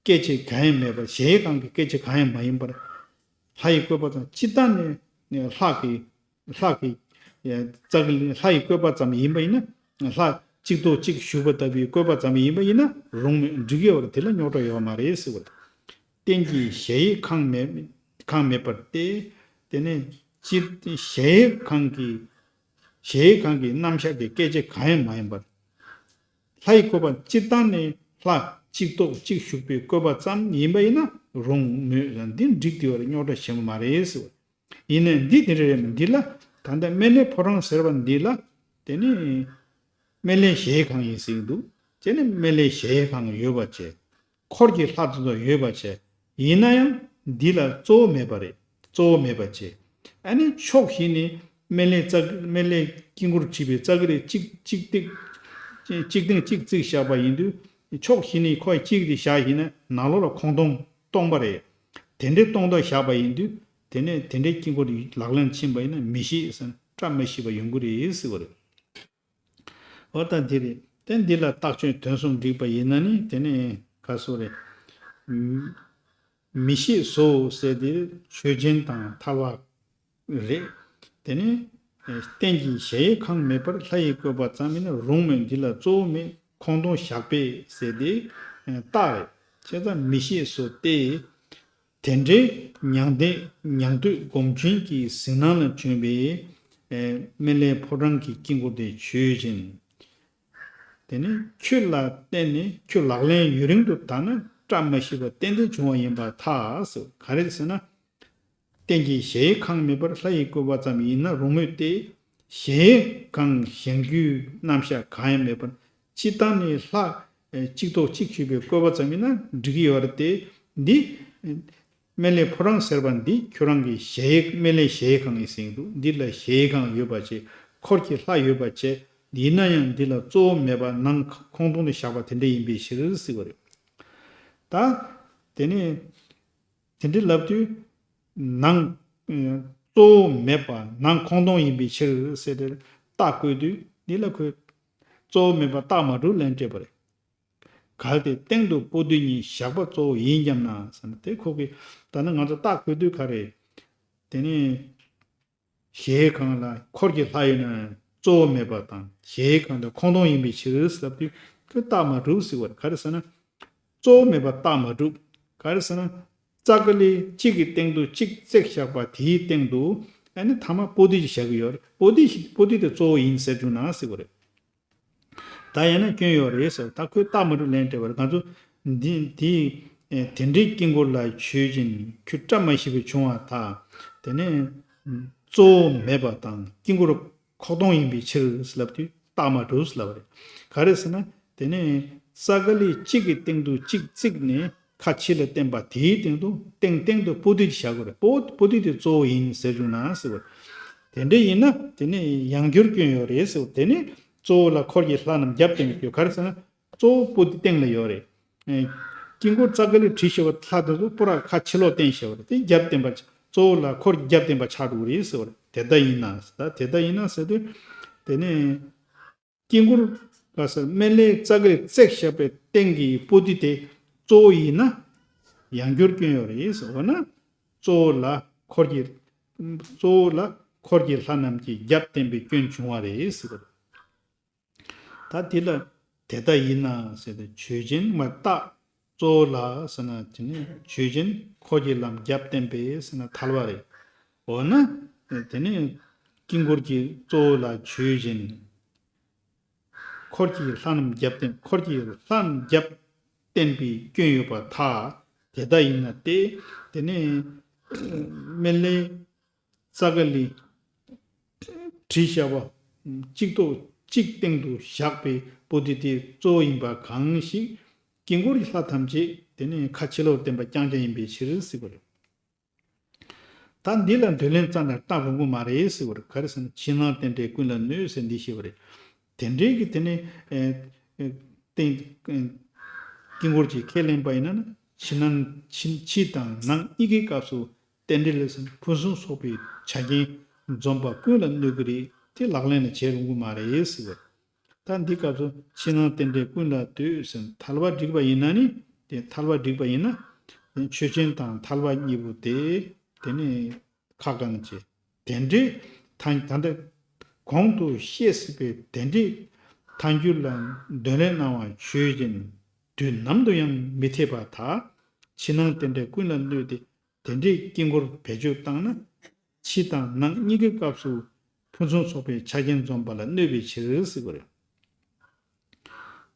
སྐད་ཆ་གང་ཡང་མེད་པར། གཞལ་ཡས་ཁང་གི་སྐད་ཆ་གང་ཡང་མ་ཡིན་པར། ལྷ་ཡི་བཀོད་པ་ཙམ་སྤྱིར་བཏང་ནས་ལྷ་གི་ལྷ་གི་རྩ་གི་ལྷ་ཡི་བཀོད་པ་ཙམ་ཡིན་པ་ཡིན་ན། ལྷ་གཅིག་ཐོག་གཅིག་བཞུགས་པ་ལྟ་བུའི་བཀོད་པ་ཙམ་ཡིན་པ་ཡིན་ན་རུང་མོད། འགྲིག་གི་ཡོད་རེད། དེ་ལ་རྙོག་དྲ་ཡོད་མ་རེད་ཟེར་བ་རེད། རྟེན་གྱི་གཞལ་ཡས་ཁང་མེད་ཁང་མེད་པར་ཏེ། དེ་ནས་སྤྱིར་གཞལ་ཡས་ཁང་གི་གཞལ་ཡས་ཁང་གི་རྣམ་གཞག་གི་སྐད་ཆ་གང་ཡང་མ་ཡིན་པར། ལྷ་ཡི་བཀོད་པ་སྤྱིར་བཏང་ནས་ལྷ་གཅིག་ཐོག་གཅིག་བཞུགས་པའི་བཀོད་པ་ཙམ་ཡིན་པ་ཡིན་ན་རུང་མོད། འདི་འགྲིག་དེ་བར་རྙོག་དྲ་ཞིག་མ་རེད་ཟེར་བ། ཡིན་ནའི་འདི་དེ་འདྲ་རེད་མོད། འདི་ལ་ད་ལྟ་སྨན་བླའི་ཕོ་བྲང་ཟེར་བ་འདི་ལ། དེ་ནི་སྨན་བླའི་གཞལ་ཡས་ཁང་ཡིན་ཟེར་གྱི་འདུག་དེ་ནི་སྨན་བླའི་གཞལ་ཡས་ཁང་ཡོད་པ་བྱས། འཁོར་གྱི་ལྷ་དེ་ཚོ་ཡོད་པ་བྱས། ཡིན་ན་ཡང་འདི་ལ་གཙོ་བོ་མེད་པ་རེད། གཙོ་བོ་མེད་པ་བྱས། ཨ་ནི་ཕྱོགས་བཞི་ནས་སྨན་བླའི་རྩ་སྨན་བླའི་དཀྱིལ་འཁོར་བྲིས་པའི་རྩ་གི་རིགས་གཅིག་གཅིག་སྟེང་གཅིག་སྟེང་གཅིག་བརྩིགས་བཞག་པ་ཡིན་དུས། ཕྱོགས་བཞི་ནས་ཁོ་གཅིག་དེ་བཞག་ཡིན་ན་ནང་ལོགས་ལ་ཁོང་སྟོང་སྟོང་པ་རེད། དེ་འདྲའི་སྟོང་ཐོག་བཞག་པ་ཡིན་དུས། དེ་ནས་དེ་འདྲའི་དཀྱིལ་འཁོར་ལག་ལེན་ཕྱིན་པ་ཡིན་ན་མི་ཤེས་ཟེར་ན་བཀྲ་མ་ཤིས་པ་ཡོང་གི་རེད་ཟེར་བ་རེད། འོ་ད་འདི་རེད། དེ་འདི་ལ་རྟགས་ཆོས་དོན་གསུམ་བསྒྲིགས་པ་ཡིན་ན་ནི་དེ་ནི་ག་སོ་རེད། མི་ཤེས་སོ་ཟེར་དེ་ཆོས་ཅན་དང་ཐལ་བ་རེད། དེ་ནི་རྟེན་གྱི་གཞལ་ཡས་ཁང་མེད་པར་ལྷ་ཡི་བཀོད་པ་ཙམ་ཡིན་ན་རུང་མོད། འདི་ལ་གཙོ་བོ་མེད་ཁོང་སྟོང་བཞག་པས་ཟེར་དེ་རྟགས་རེད། བྱས་ཙང་མི་ཤེས་སོ་སྟེ། དེ་འདྲའི་མྱང་འདས་མྱང་འདས་སྒོམ་ཆེན་གྱི་གཟིགས་སྣང་ལ་བྱོན་པའི་སྨན་བླའི་ཕོ་བྲང་གི་དཀྱིལ་འཁོར་དེ་ཆོས་ཅན། དེ་ནི་ཁྱོད་ལ་བརྟེན་ནས་ཁྱོད་ལག་ལེན་ཡུན་རིང་དུ་བསྟར་ན་བཀྲ་མ་ཤིས་པ་ཏན་ཏན་འབྱུང་བ་ཡིན་པར་ཐལ་ཟེར། ག་རེ་ཟེར་ན། རྟེན་གྱི་གཞལ་ཡས་ཁང་མེད་པར་ལྷ་ཡི་བཀོད་པ་ཙམ་ཡིན་ན་རུང་མོད་དེ། གཞལ་ཡས་ཁང་བཞེངས་རྒྱུའི་རྣམ་གཞག་གང་ཡང་མེད་པར་སྤྱིར་བཏང་ནས་ལྷ་གཅིག་ཐོག་གཅིག་བཞུགས་པའི་བཀོད་པ་ཙམ་ཡིན་ན་འགྲིག་གི་ཡོད་རེད་དེ། འདི་སྨན་བླའི་ཕོ་བྲང་ཟེར་བ་འདི་ཁྱོད་རང་གི་གཞལ་ཡས་སྨན་བླའི་གཞལ་ཡས་ཁང་ཡིན་ཟེར་གྱི་འདུག་འདི་ལ་གཞལ་ཡས་ཁང་ཡོད་པ་བྱས། འཁོར་གྱི་ལྷ་ཡོད་པ་བྱས། ཡིན་ན་ཡང་འདི་ལ་གཙོ་བོ་མེད་པ་ནང་ཁོང་སྟོང་དུ་བཞག་པ་དེ་འདྲ་ཡིན་པའི་ཕྱིར་ཟེར་བ་རེད། ད་དེ་ནས། དེ་འདྲའི་ལབ་དུས། ནང་གཙོ་བོ་མེད་པ་ནང་ཁོང་སྟོང་ཡིན་པའི་ཕྱིར་ཟེར་ཏེ་རྟགས་བཀོད་དུས་འདི་ལ་ཁོས་གཙོ་བོ་མེད་པ་རྟགས་མ་གྲུབ་ལན་སྤྲད་པ་རེད། གལ་ཏེ་སྟེང་དུ་པོ་ཏི་གཉིས་བཞག་པ་གཙོ་བོ་ཡིན་སྙམ་ན་ཟེར་ན། དེ་ཁོ་གིས་ད་ནི་ང་ཚོ་རྟགས་བཀོད་དུས་ག་རེ། དེ་ནི། གཞལ་ཡས་ཁང་ལ་འཁོར་གྱི་ལྷ་ཡོད་ན་གཙོ་བོ་མེད་པ་དང་གཞལ་ཡས་ཁང་དེ་ཁོང་སྟོང་ཡིན་པའི་ཕྱིར་ལབ་དུས་ཁོས་རྟགས་མ་གྲུབ་ཟེར་བ་རེད། ག་རེ་ཟེར་ན། གཙོ་བོ་མེད་པ་རྟགས་མ་གྲུབ། ག་རེ་ཟེར་ན། རྩ་ཀ་ལི་གཅིག་གི་སྟེང་དུ་གཅིག་བརྩེགས་བཞག་པ་དེའི་སྟེང་དུ་ཨ་ནི་ཐ་མ་པོ་ཏི་ཞིག་བཞག་གི་ཡོད་རེད། པོ་ཏི་ཞིག་པོ་ཏི་དེ་གཙོ་བོ་ཡིན་ཟེར་བྱུང་ན་ཟེར་བ་རེད། ད་ཡང་ན་སྐྱོན་ཡོད་རེད་ཟེར། ད་ཁོས་རྟགས་མ་གྲུབ་ལན་སྤྲད་པ་རེད། ང་ཚོ་འདི་འདི་དེ་འདྲའི་དཀྱིལ་འཁོར་ལ་ཆོས་ཅན་ཁྱོད་བཀྲ་མ་ཤིས་པ་བྱུང་བ་དང་། དེ་ནས་གཙོ་བོ་མེད་པ་དང་དཀྱིལ་འཁོར་ཁོག་སྟོང་ཡིན་པའི་ཕྱིར་ལབ་དུས་རྟགས་མ་གྲུབ་ལབ་པ་རེད། ག་རེ་ཟེར་ན། དེ་ནས་རྩ་ཀ་ལི་གཅིག་གི་སྟེང་དུ་གཅིག་བརྩིགས་ནས་ཁ་ཕྱི་ལ་བསྟན་པ་དེའི་སྟེང་དུ་སྟེང་སྟེང་དུ་པོ་ཏི་ཅིག་བཞག་དགོས་རེད། པོ་པོ་ཏི་དེ་གཙོ་བོ་ཡིན་ཟེར་བྱུང་ན་ཟེར་བ། དེ་འདྲ་ཡིན་ན་དེ་ནི་ཡང་བསྒྱུར་སྐྱོན་ཡོད་རེད་ཟེར་བ། དེ་ནི་གཙོ་བོ་ལ་འཁོར་གྱི་ལྷ་རྣམས་རྒྱབ་བརྟེན་པའི་སྐྱོན། ག་རེ་ཟེར་ན། གཙོ་བོ་པོ་ཏི་སྟེང་ལ་ཡོད་རེད། ཨེ། དཀྱིལ་འཁོར་རྩ་ཀ་ལི་བྲིས་བཞག་པ་ལྷ་དེ་ཚོ་པུ་ར་ཁ་ཕྱི་ལོགས་བསྟན་བཞག་པ་རེད། དེ་རྒྱབ་བརྟེན་པ་གཙོ་བོ་ལ་འཁོར་གྱི་རྒྱབ་བརྟེན་པ་ཆགས་འགྲོ་གི་རེད་ཟེར་བ་རེད། དེ་ལྟ་ཡིན་ན་ཟེར། ད་དེ་ལྟ་ཡིན་ན་ཟེར་དུས། དེ་ནས་དཀྱིལ་འཁོར་ག་ཟེར་སྨན་བླའི་རྩ་ཀ་ལི་བརྩེགས་བཞག་པའི་སྟེང་གི་པོ་ཏི་དེ་གཙོ་བོ་ཡིན་ན་ཡང་བསྒྱུར་སྐྱོན་ཡོད་རེད་ཟེར། འོ་ན་གཙོ་བོ་ལ་འཁོར་གྱི་གཙོ་བོ་ལ་འཁོར་གྱི་ལྷ་རྣམས་ཀྱིས་རྒྱབ་བརྟེན་པའི་སྐྱོན་བྱུང་བ་རེད་ཟེར་བ་རེད། ད་དེ་ལ་དེ་ལྟ་ཡིན་ན་ཟེར་ཏེ་ཆོས་ཅན་མ་རྟགས་ གཙོ་བོ་ལ་ཟེར་ན་དེ་ནི་ཆོས་ཅན། འཁོར་གྱི་ལམ་རྒྱབ་བསྟན་པའི་ཟེར་ན་ཐལ་བ་རེད། འོ་ན་དེ་ནི་དཀྱིལ་འཁོར་གྱི་གཙོ་བོ་ལ་ཆོས་ཅན། འཁོར་གྱི་ལྷ་རྣམས་རྒྱབ་བསྟན། འཁོར་གྱི་ལྷ་རྣམས་རྒྱབ་བསྟན་པའི་སྐྱོན་ཡོད་པར་ཐལ། དེ་ལྟ་ཡིན་ན་སྟེ། དེ་ནི་སྨན་བླའི་ཙ་ཀ་ལི་བྲིས་བཞག་པ། གཅིག་ཐོག་གཅིག་སྟེང་དུ་བཞག་པའི་པོ་ཏི་དེ་གཙོ་བོ་ཡིན་པ་གང་ཞིག་དཀྱིལ་འཁོར་གྱི་ལྷ་ཐམས་ཅད་དེ་ནི་ཁ་ཕྱི་ལོགས་བསྟན་པ་རྐྱང་རྐྱང་ཡིན་པའི་ཕྱིར་ཟེར་བ་རེད། ད་འདི་ལ་འདོད་ལན་རྩ་ནས་བཏང་རུང་གི་མ་རེད་ཟེར་བ་རེད། ག་རེ་ཟེར་ན་ཕྱི་ནང་རྟེན་འབྲེལ་ཀུན་ལ་གནོད་ཟེར་འདི་བཤད་པ་རེད། དེ་འདྲའི་གི་དེ་ནི་ཨེ་ཨེ་སྟེང་ཨེ་དཀྱིལ་འཁོར་གྱི་ཁས་ལེན་པ་ཡིན་ན་ནི་ཕྱི་ནང་ཕྱི་ཕྱི་དང་ནང་གཉིས་ཀའི་སྐབས་སུ་རྟེན་འབྲེལ་ལས་ཕུན་སུམ་ཚོགས་པའི་ཆ་རྐྱེན་འཛོམས་པ་ཀུན་ལ་གནོད་ཀྱི་རེད། དེ་ལག་ལེན་ལ་བྱེད་རུང་གི་མ་རེད་ཟེར་བ་རེད། ད་འདི་སྐབས་སུ་ཕྱི་ནང་རྟེན་འབྲེལ་ཀུན་ལ་ལྟོས་ཟེར་ཐལ་བ་བསྒྲིགས་པ་ཡིན་ན་ནི་དེ་ཐལ་བ་བསྒྲིགས་པ་ཡིན་ན་ཆོས་ཅན་དང་ཐལ་བ་གཉིས་པོ་དེ་དེ་ནི་ཁ་གང་བྱེད། དེ་འདྲའི་ད་ད་ལྟ་གོང་དུ་བཤད་སྲིད་པའི་དེ་འདྲའི་ཐལ་འགྱུར་ལ་འདོད་ལན་གནང་བ་ཆོས་ཅན། དུས་ནམ་དུ་ཡང་མི་འཐད་པར་ཐལ། ཕྱི་ནང་རྟེན་འབྲེལ་ཀུན་ལ་གནོད་དེ། དེ་འདྲའི་དཀྱིལ་འཁོར་བེད་སྤྱོད་བཏང་ན། ཕྱི་དང་ནང་གཉིས་ཀའི་སྐབས་སུ་ཕུན་སུམ་ཚོགས་པའི་ཆ་རྐྱེན་འཛོམས་པ་ལ་གནོད་པའི་ཕྱིར་ཟེར་བ་རེད།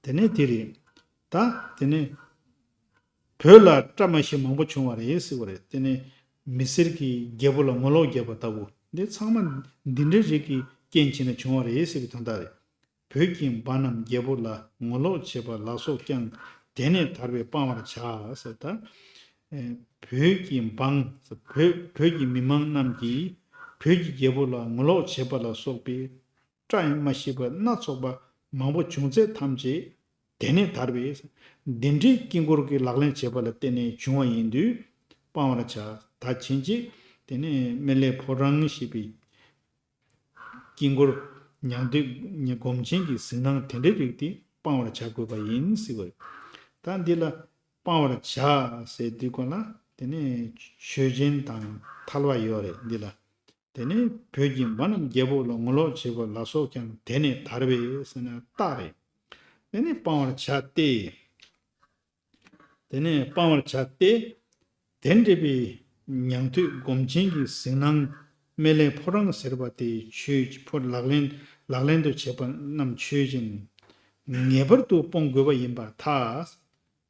དེ་ནས་དེ་རེད། ད་དེ་ནས་བོད་ལ་བཀྲ་མ་ཤིས་མང་པོ་བྱུང་བ་རེད་ཟེར་བ་རེད། དེ་ནས་མི་སེར་གྱི་རྒྱལ་པོ་ལ་ངོ་ལོག་བརྒྱབ་པ་ལྟ་བུ་འདི་ཚང་མ་འདི་འདྲའི་རིགས་ཀྱི་རྐྱེན་བྱས་ནས་བྱུང་བ་རེད་ཟེར་བའི་དོན་དག་རེད། བོད་ཀྱི་འབངས་རྣམས་རྒྱལ་པོ་ལ་ངོ་ལོག་བྱེད་པ་ལ་སོགས་ཀྱང་དེ་ནས་ཐར་པས་སྤང་བར་བྱ་ཟེར། ད་ཨེ་བོད་ཀྱི་འབངས་བོད་བོད་ཀྱི་མི་མང་རྣམས་ཀྱིས་བོད་ཀྱི་རྒྱལ་པོ་ལ་ངོ་ལོག་བྱེད་པ་ལ་སོགས་པའི་བཀྲ་མ་ཤིས་པ་སྣ་ཚོགས་པ་མང་པོ་བྱུང་ཚད་ཐམས་ཅད་དེ་ནས་ཐར་པས། འདི་འདྲའི་དཀྱིལ་འཁོར་གྱི་ལག་ལེན་བྱེད་པ་ལ་བརྟེན་ནས་བྱུང་བ་ཡིན་དུས་སྤང་བར་བྱ། ད་ཕྱིན་ཆད་དེ་ནས་སྨན་བླའི་ཕོ་བྲང་ཞེས་པའི་དཀྱིལ་འཁོར་ཉང་སྟོད་སྒོམ་ཆེན་གྱི་གཟིགས་སྣང་དེ་འདྲའི་རིགས་དེ་སྤང་བར་བྱ་དགོས་པ་ཡིན་ཟེར་བ་རེད། ད་འདི་ལ་སྤང་བར་བྱ་ཟེར་དུས་གོང་ལ་དེ་ནས་ཆོས་ཅན་དང་ཐལ་བ་ཡོད་རེད་འདི་ལ། དེ་ནས་བོད་ཀྱི་འབངས་རྣམས་རྒྱལ་པོ་ལ་ངོ་ལོག་བྱེད་པ་ལ་སོགས་ཀྱང་དེ་ནས་ཐར་པས་ཟེར་ན་རྟགས་རེད། དེ་ནས་སྤང་བར་བྱ་སྟེ། དེ་ནས་སྤང་བར་བྱ་སྟེ། དེ་འདྲ་བའི་ཉང་སྟོད་སྒོམ་ཆེན་གྱི་གཟིགས་སྣང་སྨན་བླའི་ཕོ་བྲང་ཟེར་བ་དེ་ཆོས་ཀྱི་ཕོ་ལག་ལེན་ལག་ལེན་དུ་བྱེད་པ་རྣམས་ཆོས་ཅན། ངེས་པར་དུ་སྤོང་དགོས་པ་ཡིན་པར་ཐལ།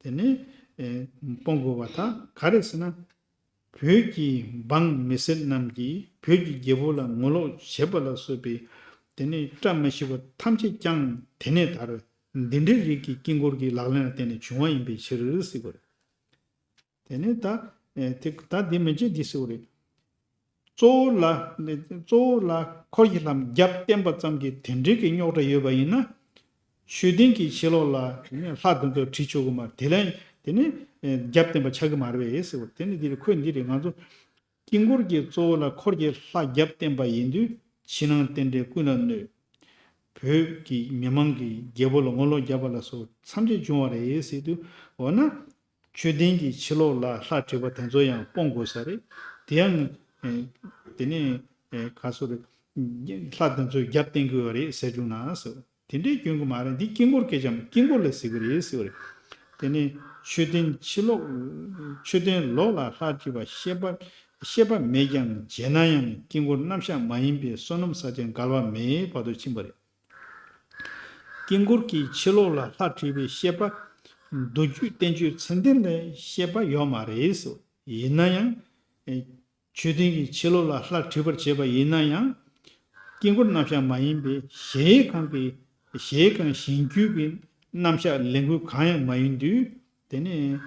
དེ་ནས་ཨེ་སྤོང་དགོས་པར་ཐལ། ག་རེ་ཟེར་ན། བོད་ཀྱི་འབངས་མི་སེར་རྣམས་ཀྱིས་བོད་ཀྱི་རྒྱལ་པོ་ལ་ངོ་ལོག་བྱེད་པ་ལ་སོགས་པའི་དེ་ནས་བཀྲ་མ་ཤིས་པ་ཐམས་ཅད་ཀྱང་དེ་ནས་དར། འདི་འདྲའི་རིགས་ཀྱི་དཀྱིལ་འཁོར་གྱི་ལག་ལེན་ལ་བརྟེན་ནས་བྱུང་བ་ཡིན་པའི་ཕྱིར་ཟེར་བ་རེད། དེ་ནས་ད་ཨེ་དེ་ད་འདི་མན་ཆད་འདི་ཟེར་བ་རེད། གཙོ་བོ་ལ་གཙོ་བོ་ལ་འཁོར་གྱི་ལམ་རྒྱབ་བསྟན་པ་ཙམ་གྱིས་དེ་འདྲའི་གི་རྙོག་དྲ་ཡོད་པ་ཡིན་ན། མཆོད་རྟེན་གྱི་ཕྱི་ལོགས་ལ་དེ་ནས་ལྷ་དེ་ཚོ་བྲིས་ཆོག་གི་མ་རེད། དེ་ལ་དེ་ནས་ཨེ་རྒྱབ་བསྟན་པ་ཆགས་ཀྱི་མ་རེད་པས་ཟེར་བ། དེ་ནི་འདི་རེད། ཁོས་འདི་རེད། ང་ཚོ་དཀྱིལ་འཁོར་གྱི་གཙོ་བོ་ལ་འཁོར་གྱི་ལྷ་རྒྱབ་བསྟན་པ་ཡིན་དུས་ཕྱི་ནང་རྟེན་འབྲེལ་ཀུན་ལ་གནོད། བོད་ཀྱི་མི་མང་གིས་རྒྱལ་པོ་ལ་ངོ་ལོག་བརྒྱབ་པ་ལ་སོགས་ཐམས་ཅད་བྱུང་བ་རེད་ཟེར་དུས། འོ་ན། མཆོད་རྟེན་གྱི་ཕྱི་ལོགས་ལ་ལྷ་བྲིས་པ་དེ་ཚོ་ཡང་སྤོང་དགོས་ས་རེད། དེ་ཡང་ཨེ་དེ་ནས་ཨེ་ག་སོ་རེད། ལྷ་དེ་ཚོ་རྒྱབ་བསྟན་དགོས་པ་རེད་ཟེར་བྱུང་ན་ཟེར། དེ་འདྲའི་སྐྱོན་གྱི་མ་རེད། འདི་དཀྱིལ་འཁོར་སྐད་ཆ་དཀྱིལ་འཁོར་ལ་ཟེར་གི་རེད་ཟེར་བ་རེད། དེ་ནས་མཆོད་རྟེན་ཕྱི་ལོགས་མཆོད་རྟེན་ལོགས་ལ་ལྷ་བྲིས་པ་ཤེས་པ་ཤེས་པ་མེད་ཀྱང་བྱས་ན་ཡང་དཀྱིལ་འཁོར་རྣམ་གཞག་མ་ཡིན་པས་བསོད་ནམས་བསགས་ཀྱང་འགལ་བ་མེད་པ་དུ་ཕྱིན་པ་རེད། དཀྱིལ་འཁོར་གྱི་ཕྱི་ལོགས་ལ་ལྷ་བྲིས་པའི་བཤད་པ་མདོ་རྒྱུད་བསྟན་བཅོས་ཚད་ལྡན་ལ་བཤད་པ་ཡོད་མ་རེད་ཟེར། ཡིན་ན་ཡང་། ཨེ། མཆོད་རྟེན་གྱི་ཕྱི་ལོགས་ལ་ལྷ་བྲིས་པར་བྱེད་པ་ཡིན་ན་ཡང་། དཀྱིལ་འཁོར་རྣམ་གཞག་མ་ཡིན་པའི་གཞལ་ཡས་ཁང་གི་གཞལ་ཡས་ཁང་གཞན་རྒྱུད་ཀྱི་རྣམ་གཞག་ལས་འགུལ་གང་ཡང་མ་ཡིན་དུས། དེ་ནི་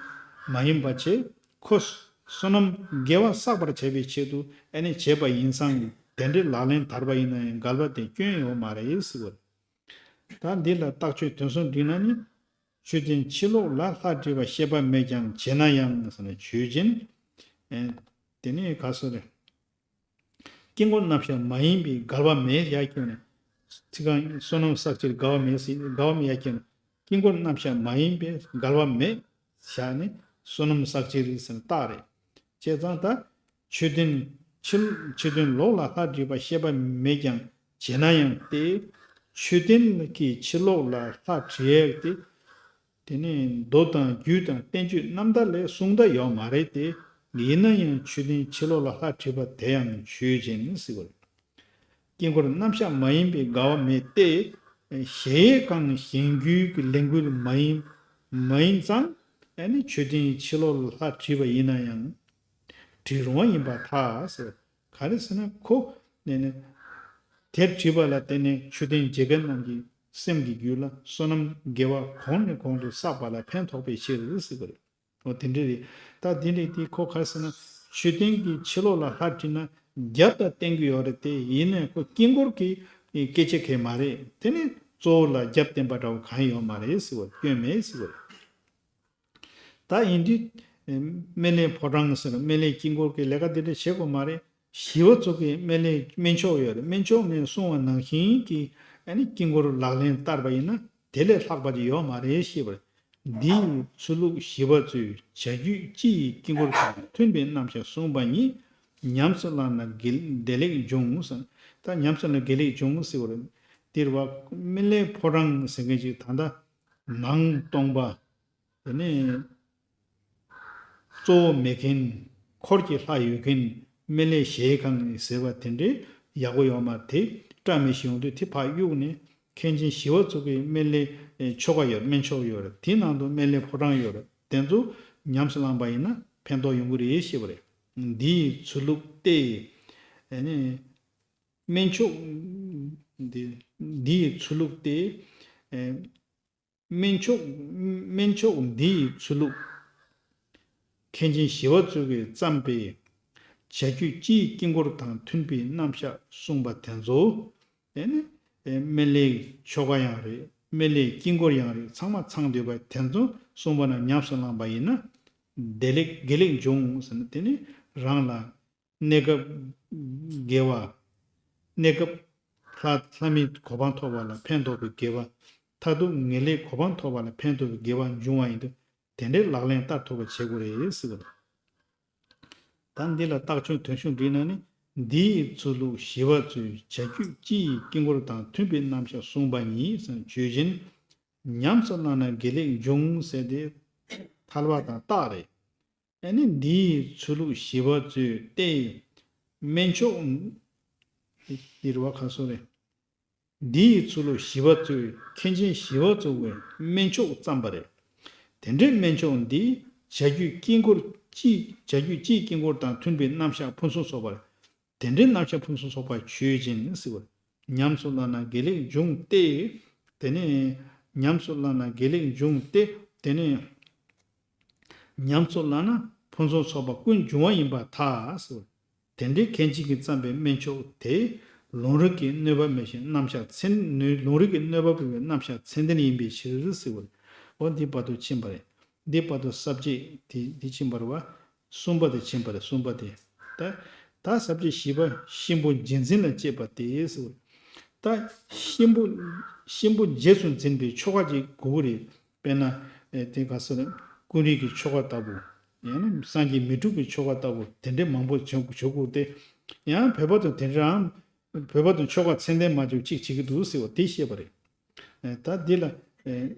མ་ཡིན་པ་བྱས། ཁོ་བསོད་ནམས་དགེ་བ་བསགས་པར་བྱ་བའི་ཆེད་དུ་ཨ་ནི་བྱས་པ་ཡིན་ཙང་། དེ་འདྲའི་ལག་ལེན་དར་བ་ཡིན་ན་ཡང་འགལ་བ་དེ་སྐྱོན་ཡོད་མ་རེད་ཟེར་བ་རེད། ད་འདི་ལ་རྟགས་ཆོས་དོན་གསུམ་བསྒྲིགས་ན་ནི། མཆོད་རྟེན་ཕྱི་ལོགས་ལ་ལྷ་བྲིས་པ་ཤེས་པ་མེད་ཀྱང་བྱས་ན་ཡང་ཟེར་ན་ཆོས་ཅན། ཨེ། དེ་ནི་ག་སོ་རེད། དཀྱིལ་འཁོར་རྣམ་གཞག་མ་ཡིན་པའི་འགལ་བ་མེད་ཡ་ཁྱོད་ནི། ཚིག་རྐང་བསོད་ནམས་བསགས་ཕྱིར་འགལ་བ་མེད་ཟེར། འགལ་བ་མེད་ཡ་ཁྱོད་ནི། དཀྱིལ་འཁོར་རྣམ་གཞག་མ་ཡིན་པའི་འགལ་བ་མེད་བཞག་ནི་བསོད་ནམས་བསགས་ཕྱིར་ཟེར་ན་རྟགས་རེད། བྱས་ཙང་ད། མཆོད་རྟེན་ཕྱི་མཆོད་རྟེན་ལོགས་ལ་ལྷ་བྲིས་པ་ཤེས་པ་མེད་ཀྱང་བྱས་ན་ཡང་སྟེ། མཆོད་རྟེན་གྱི་ཕྱི་ལོགས་ལ་ལྷ་བྲིས་ཡས་ཏེ། དེ་ནས་མདོ་དང་རྒྱུད་དང་བསྟན་བཅོས་རྣམ་ཐར་ལས་གསུངས་ད་ཡོད་མ་རེད་དེ། ཡིན་ན་ཡང་མཆོད་རྟེན་ཕྱི་ལོགས་ལ་ལྷ་བྲིས་པ་དེ་ཡང་ཆོས་ཅན་ཟེར་བ་རེད། དཀྱིལ་འཁོར་རྣམ་གཞག་མ་ཡིན་པའི་འགལ་བ་མེད་དེ། གཞལ་ཡས་ཁང་གཞན་རྒྱུད་ཀྱི་ལས་འགུལ་མ་ཡིན་མ་ཡིན་ཙང་། ཨ་ནི་མཆོད་རྟེན་ཕྱི་ལོགས་ལ་ལྷ་བྲིས་པ་ཡིན་ན་ཡང་བྲི་རུང་བ་ཡིན་པར་ཐལ་ཟེར། ག་རེ་ཟེར་ན་ཁོ་ནས་ནས་དེར་བྲིས་པ་ལ་བརྟེན་ནས་མཆོད་རྟེན་མཇལ་མཁན་རྣམས་ཀྱི་སེམས་ཀྱི་རྒྱུད་ལ་བསོད་ནམས་དགེ་བ་གོང་ནས་གོང་དུ་བསགས་པ་ལ་ཕན་ཐོགས་པའི་ཕྱིར་ཟེར་བ་རེད། འོ་དེ་འདྲ་རེད། ད་དེ་འདྲ་དེ་ཁོ་ག་རེ་ཟེར་ན། མཆོད་རྟེན་གྱི་ཕྱི་ལོགས་ལ་ལྷ་བྲིས་ན་རྒྱབ་དང་བསྟན་གྱི་ཡོད་རེད་དེ། ཡིན་ནའི་ཁོ་དཀྱིལ་འཁོར་གྱི་སྐད་ཆ་གང་ཡང་མ་རེད། དེ་ནི་གཙོ་བོ་ལ་རྒྱབ་བསྟན་པ་འདྲ་བོ་གང་ཡང་ཡོད་མ་རེད་ཟེར་བ། སྐྱོན་མེད་ཟེར་བ་རེད། ད་ཡིན་དུས། སྨན་བླའི་ཕོ་བྲང་ཟེར། སྨན་བླའི་དཀྱིལ་འཁོར་གྱི་ལས་ཀ་དེ་འདྲ་བྱེད་དགོས་མ་རེད། ཞི་བ་འཚོ་མཁན་སྨན་བླའི་སྨན་མཆོག་ཡོད་རེད། སྨན་མཆོག་ནས་གསུངས་པ་ནང་བཞིན་གྱི་ཨ་ནི་དཀྱིལ་འཁོར་ལག་ལེན་བསྟར་བ་ཡིན་ན་དེ་ལས་ལྷག་པ་ཅིག་ཡོད་མ་རེད་ཞེས་པ་རེད། འདི་ཡི་ཚུལ་ལུགས་ཞི་བ་འཚོའི་བྱ་རྒྱུད་སྤྱི་ཡི་དཀྱིལ་འཁོར་དང་མཐུན་པའི་རྣམ་གཞག་གསུངས་པ་ཉིད་ཉམས་སུ་བླངས་ན་དགེ་བདེ་ལེགས་འབྱུང་ཟེར། ད་ཉམས་སུ་བླངས་ན་དགེ་ལེགས་འབྱུང་ཟེར་བ་རེད། འདིར་བ་སྨན་བླའི་ཕོ་བྲང་ཟེར་མཁན་ཅིག་ད་ལྟ་ནང་སྟོང་པ། དེ་ནས་གཙོ་བོ་མེད་མཁན། འཁོར་གྱི་ལྷ་ཡོད་མཁན། སྨན་བླའི་གཞལ་ཡས་ཁང་ཟེར་བ་དེ་འདྲའི་ཡག་པོ་ཡོད་མ་རེད། དེ་བཀྲ་མི་ཤིས་ཡོང་དུས་དེ་ཕར་གཡུགས་ནས་མཁན་ཆེན་ཞི་བ་འཚོ་གི་སྨན་བླའི་ཆོ་ག་ཡོད། སྨན་མཆོག་ཡོད་རེད། དེ་ནང་དུ་སྨན་བླའི་ཕོ་བྲང་ཡོད་རེད། དེ་ཚོ་ཉམས་སུ་བླངས་པ་ཡིན་ན་ཕན་ཐོགས་ཡོང་གི་རེད་ཞེས་པ་རེད། འདི་ཡི་ཚུལ་ལུགས་ཏེ། ཨ་ནི་སྨན་མཆོག་འདི་འདི་ཡི་ཚུལ་ལུགས་ཏེ། སྨན་མཆོག་སྨན་མཆོག་འདི་ཡི་ཚུལ་ལུགས། མཁན་ཆེན་ཞི་བ་འཚོ་གིས་བརྩམས་པའི་བྱ་རྒྱུད་སྤྱིའི་དཀྱིལ་འཁོར་དང་མཐུན་པའི་རྣམ་གཞག་གསུངས་པ་དེ་ཚོ། དེ་ནི་སྨན་བླའི་ཆོ་ག་ཡང་རེད། སྨན་བླའི་དཀྱིལ་འཁོར་ཡང་རེད། ཚང་མ་ཚང་འདུས་པ་དེ་ཚོ་གསུངས་པ་ན་ཉམས་སུ་བླངས་པ་ཡིན་ན་བདེ་ལེགས་དགེ་ལེགས་འབྱུང་ཟེར་ན། དེ་ནི་རང་ལ་གནས་སྐབས་དགེ་བ། གནས་སྐབས་ལྷ་ལྷ་མིའི་གོ་འཕང་ཐོབ་པ་ལ་ཕན་ཐོགས་པའི་དགེ་བ། མཐར་ཐུག་ངེས་ལེགས་གོ་འཕང་ཐོབ་པ་ལ་ཕན་ཐོགས་པའི་དགེ་བ་འབྱུང་བ་ཡིན་དུས། དེ་འདྲའི་ལག་ལེན་བསྟར་ཐུབ་པ་བྱེད་དགོས་རེད་ཟེར་བ་རེད། ད་འདི་ལ་རྟགས་ཆུང་དོན་ཆུང་བྲིས་ན་ནི། འདི་ཡི་ཚུལ་ལུགས་ཞི་བ་འཚོའི་བྱ་རྒྱུད་སྤྱི་ཡི་དཀྱིལ་འཁོར་དང་མཐུན་པའི་རྣམ་གཞག་གསུངས་པ་ཉིད་ཟེར་ཆོས་ཅན། ཉམས་སུ་བླངས་ན་དགེ་ལེགས་འབྱུང་ཟེར་ཏེ་ཐལ་བ་དང་རྟགས་རེད། ཨ་ནི་འདི་ཡི་ཚུལ་ལུགས་ཞི་བ་འཚོའི་ཏེ། སྨན་མཆོག་འདིར་བ་ཁ་སོ་རེད། འདི་ཡི་ཚུལ་ལུགས་ཞི་བ་འཚོའི་མཁན་ཆེན་ཞི་བ་འཚོ་བའི་སྨན་མཆོག་བརྩམས་པ་རེད། དེ་འདྲའི་སྨན་མཆོག་འདི་བྱ་རྒྱུད་དཀྱིལ་འཁོར་སྤྱི་བྱ་རྒྱུད་སྤྱིའི་དཀྱིལ་འཁོར་དང་མཐུན་པའི་རྣམ་གཞག་ཕུན་སུམ་ཚོགས་པ་རེད། དེ་འདྲའི་རྣམ་གཞག་ཕུན་སུམ་ཚོགས་པ་ཆོས་ཅན་ཟེར་བ། ཉམས་སུ་བླངས་ན་དགེ་ལེགས་འབྱུང་སྟེ། དེ་ནས་ཉམས་སུ་བླངས་ན་དགེ་ལེགས་འབྱུང་སྟེ། དེ་ནས་ཉམས་སུ་བླངས་ན་ཕུན་སུམ་ཚོགས་པ་ཀུན་འབྱུང་བ་ཡིན་པར་ཐལ་ཟེར་བ། དེ་འདྲའི་མཁན་ཆེན་གྱིས་བརྩམས་པའི་སྨན་མཆོག་དེ་ལུང་རིགས་ཀྱི་གནོད་པ་མེད་ཞིང་རྣམ་གཞག་མཚན་ལུང་རིགས་ཀྱི་གནོད་པ་མེད་པའི་རྣམ་གཞག་མཚན་ལྡན་ཡིན་པའི་ཕྱིར་ཟེར་བ། འོ་འདི་བར་དུ་ཕྱིན་པ་རེད། འདི་བར་དུ་ས་བཅད་དེ་འདི་ཕྱིན་པ་རེད་བ། གསུམ་པ་དེ་ཕྱིན་པ་རེད། གསུམ་པ་དེ། ད་ད་ས་བཅད་བཞི་པ་གཤིན་པོ་རྗེས་འཛིན་ལ་བཅས་པ་སྟེ་ཟེར། ད་གཤིན་པོ་གཤིན་པོ་རྗེས་སུ་འཛིན་པའི་ཆོ་ག་ཅིག་དགོས་ཀྱི་རེད། དཔེར་ན་ཨེ་དེ་ག་ཟེར་ན་ཀུན་རིག་གི་ཆོ་ག་ལྟ་བུ། ཡང་ན་སངས་རྒྱས་མི་འཁྲུགས་ཀྱི་ཆོ་ག་ལྟ་བུ་དེ་འདྲའི་མང་པོ་བྱུང་བྱུང་དགོས་ཏེ། ཡང་བོད་པ་དང་དེ་འདྲའང་བོད་པ་དང་ཆོ་ག་ཚད་ལྡན་མ་བྱུང་གཅིག་བྱེད་ཀྱི་འདུག་ཟེར་བ་དེ་བཤད་པ་རེད། ཨེ་ད་འདི་ལ་ཨེ།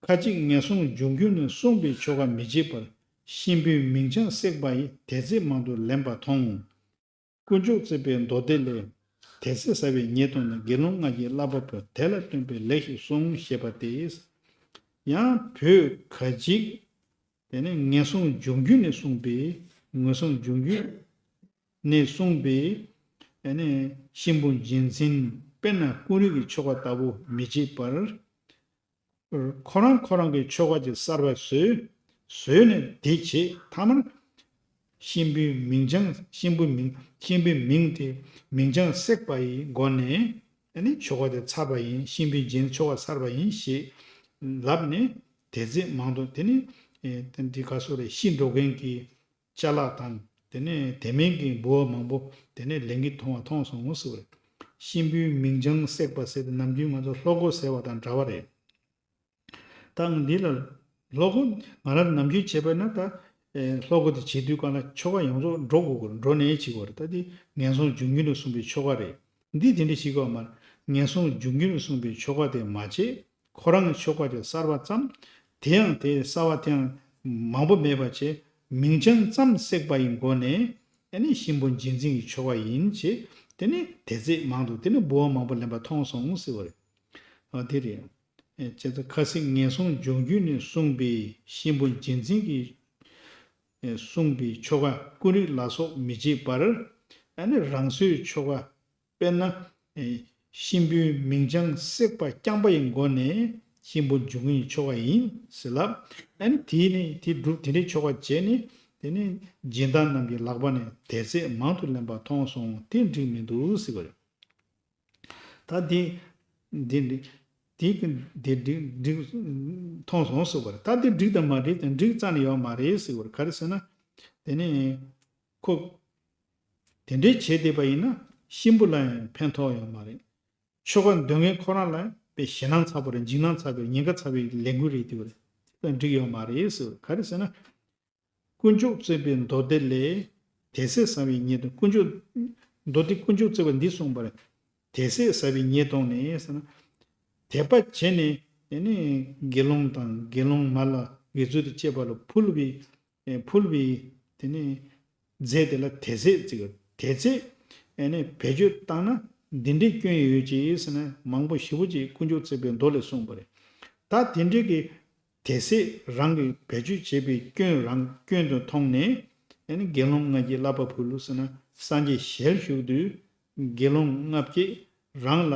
ཁ་ཅིག་ངན་སོང་སྦྱོང་རྒྱུད་ནས་གསུངས་པའི་ཆོ་ག་མི་བྱེད་པར་གཤིན་པོའི་མིང་བྱང་བསྲེགས་པ་ཡི་དེ་ཚེ་མང་དུ་ལེན་པ་མཐོང་། དཀོན་མཆོག་བརྩེགས་པའི་མདོ་སྡེ་ལས། དེ་ཚེ་ཟ་བའི་ཉེས་ལྟུང་ནི། དགེ་སློང་ལྔ་བརྒྱའི་བསླབ་པ་པོས། དེ་ལ་བརྟེན་པའི་ལེགས་ཞེས་གསུངས། ཞེས་པ་སྟེ། ཡང་བོད་ཁ་ཅིག་དེ་ནས་ངན་སོང་སྦྱོང་རྒྱུད་ནས་གསུངས་པའི་ངན་སོང་སྦྱོང་རྒྱུད་ནས་གསུངས་པའི་ཨ་ནི་གཤིན་པོ་རྗེས་འཛིན། དཔེར་ན་ཀུན་རིག་གི་ཆོ་ག་ལྟ་བུ་མི་བྱེད་པར། ཁོ་རང་ཁོ་རང་གི་ཆོ་ག་ཅིག་གསར་པ་བཟོས། བཟོས་ནས་དེ་བྱེད། མཐའ་མར་གཤིན་པོའི་མིང་བྱང་གཤིན་པོའི་མིང་གཤིན་པོའི་མིང་དེ་མིང་བྱང་བསྲེགས་པ་ཡི་སྒོ་ནས་ཨ་ནི་ཆོ་ག་དེ་ཚར་བ་ཡིན། གཤིན་པོའི་རྗེས་ཆོ་ག་ཚར་བ་ཡིན་ཞེས་ལབ་ནས་དེ་ཚེ་མང་དུ་དེ་ནི་ཨེ་འདི་ག་སོ་རེ་ཤི་འགྲོ་མཁན་གྱི་ཅ་ལག་དང་དེ་ནས་དེ་མིན་གྱི་འབུལ་བ་མང་པོ་དེ་ནས་ལེན་གྱི་མཐོང་བ་མཐོང་སོང་ངོ་ཟེར་བ་རེད། གཤིན་པོའི་མིང་བྱང་བསྲེགས་པ་ཟེར་ཏེ་ནམ་རྒྱུན་ང་ཚོ་ལྷོ་སྒོ་ཟེར་བ་དང་འདྲ་བ་རེད། ད་འདི་ལ་ལྷོ་སྒོ་ང་རང་ནམ་རྒྱུན་བྱས་པ་ན་ད་ཨེ་ལྷོ་སྒོ་དེ་བྱེད་དུས་གང་ལ་ཆོ་ག་ཡོངས་རྫོགས་འགྲོ་དགོས་ཀྱི་རེད། འགྲོ་ནས་བྱེད་དགོས་རེད། ད་འདི་ངན་སོང་སྦྱོང་རྒྱུད་ནས་གསུངས་པའི་ཆོ་ག་རེད། འདི་དེ་འདྲ་བྱེད་དགོས་མ་རེད། ངན་སོང་སྦྱོང་རྒྱུད་ནས་གསུངས་པའི་ཆོ་ག་དེ་མ་བྱེད། ཁོ་རང་གི་ཆོ་ག་ཅིག་གསར་པ་བརྩམས། དེ་ཡང་དེ་གསར་བ་དེ་ཡང་མང་པོ་མེད་པ་བྱས། མིང་བྱང་ཙམ་བསྲེགས་པ་ཡི་སྒོ་ནས་ཨ་ནི་གཤིན་པོ་འཇིག་འཛིན་གྱི་ཆོ་ག་ཡིན་བྱས། དེ་ནི་དེ་ཚེ་མང་དུ་དེ་ནི་འབུལ་བ་མང་པོ་ལེན་པ་མཐོང་སོང་ཟེར་བ་རེད། ཨ་དེ་རེད། ཨེ་བྱས་ཙང་ཁ་སང་ངན་སོང་སྦྱོང་རྒྱུད་ནས་གསུངས་པའི་གཤིན་པོ་འཇིག་འཛིན་གྱི་ཨེ་གསུངས་པའི་ཆོ་ག་ཀུན་རིག་ལ་སོགས་མི་བྱེད་པར། ཨ་ནི་རང་སོའི་ཆོ་ག་དཔེར་ན། ཨེ་གཤིན་པོའི་མིང་བྱང་བསྲེགས་པ་རྐྱང་པ་ཡི་སྒོ་ནས་གཤིན་པོ་འཇིག་འཛིན་གྱི་ཆོ་ག་ཡིན་ཟེར་ལབ། ཨ་ནི་དེ་ནི་དེ་སྒྲུབ་དེ་འདྲའི་ཆོ་ག་བྱས་ནས། དེ་ནི་སྦྱིན་བདག་རྣམས་ཀྱི་ལག་པ་ནས་དེ་ཚེ་མང་དུ་ལེན་པ་མཐོང་སོང་། དེ་འགྲིག་མི་འདུག་ཟེར་བ་རེད། ད་འདི་འདི་འདི་འདི་གི་འདི་འགྲིག་འགྲིག་མཐོང་སོང་ཟེར་བ་རེད། ད་འདི་འགྲིག་དང་མ་འགྲིག་དང་འགྲིག་རྩ་ནས་ཡོད་མ་རེད་ཟེར་བ་རེད། ག་རེ་ཟེར་ན། དེ་ནི་ཁོ་དེ་འདྲའི་བྱས་བསྡད་པ་ཡིན་ན་གཤིན་པོ་ལ་ཡང་ཕན་ཐོགས་ཡོད་མ་རེད། ཆོ་ག་འདོན་མཁན་ཁོ་རང་ལ་དཔེ་ཞེད་སྣང་ཚ་པོ་རེད། འཇིགས་སྣང་ཚ་པོ་རེད། ཉེན་ཁ་ཚ་པོའི་ལས་འགུལ་རེད་དེ་བ་རེད། དེ་དང་འགྲིག་ཡོད་མ་རེད་ཟེར་བ་རེད། ག་རེ་ཟེར་ན། དཀོན་མཆོག་བརྩེགས་པའི་མདོ་སྡེ་ལས། དེ་ཚེ་ཟ་བའི་ཉེས་དོན། དཀོན་མཆོག་མདོ་སྡེ་དཀོན་མཆོག་བརྩེགས་པ་འདི་གསུངས་པ་རེད། དེ་ཚེ་ཟ་བའི་ཉེས་དོན་ནི་ཟེར་ན། དད་པ་བྱས་ནས་དེ་ནི་དགེ་སློང་དང་དགེ་སློང་མ་ལ་དགེ་ཚུལ་དུ་སྤྱད་པ་ལ་ཕུལ་བའི་ཨེ་ཕུལ་བའི་དེ་ནི་རྫས་དེ་ལ་དེ་ཚེ་ཟེར། དེ་ཚེ་ཨེ་ནི་བེད་སྤྱོད་བཏང་ན་འདི་འདྲའི་སྐྱོན་ཡོད་ཅེས་ཟེར་ན། མང་པོ་ཞེ་པོ་ཅིག་དཀོན་མཆོག་བརྩེགས་པའི་མདོ་ལས་གསུངས་པ་རེད། ད་དེ་འདྲའི་གི་དེ་ཚེ་རང་གིས་བེད་སྤྱོད་བྱས་པའི་སྐྱོན་རང་སྐྱོན་དུ་མཐོང་ནས། ཨེ་ནི་དགེ་སློང་ལྔ་བརྒྱའི་བསླབ་པ་ཕུལ་ཟེར་ན། སངས་རྒྱས་ཞལ་བཞུགས་དུས་དགེ་སློང་ལྔ་བརྒྱས་རང་ལ་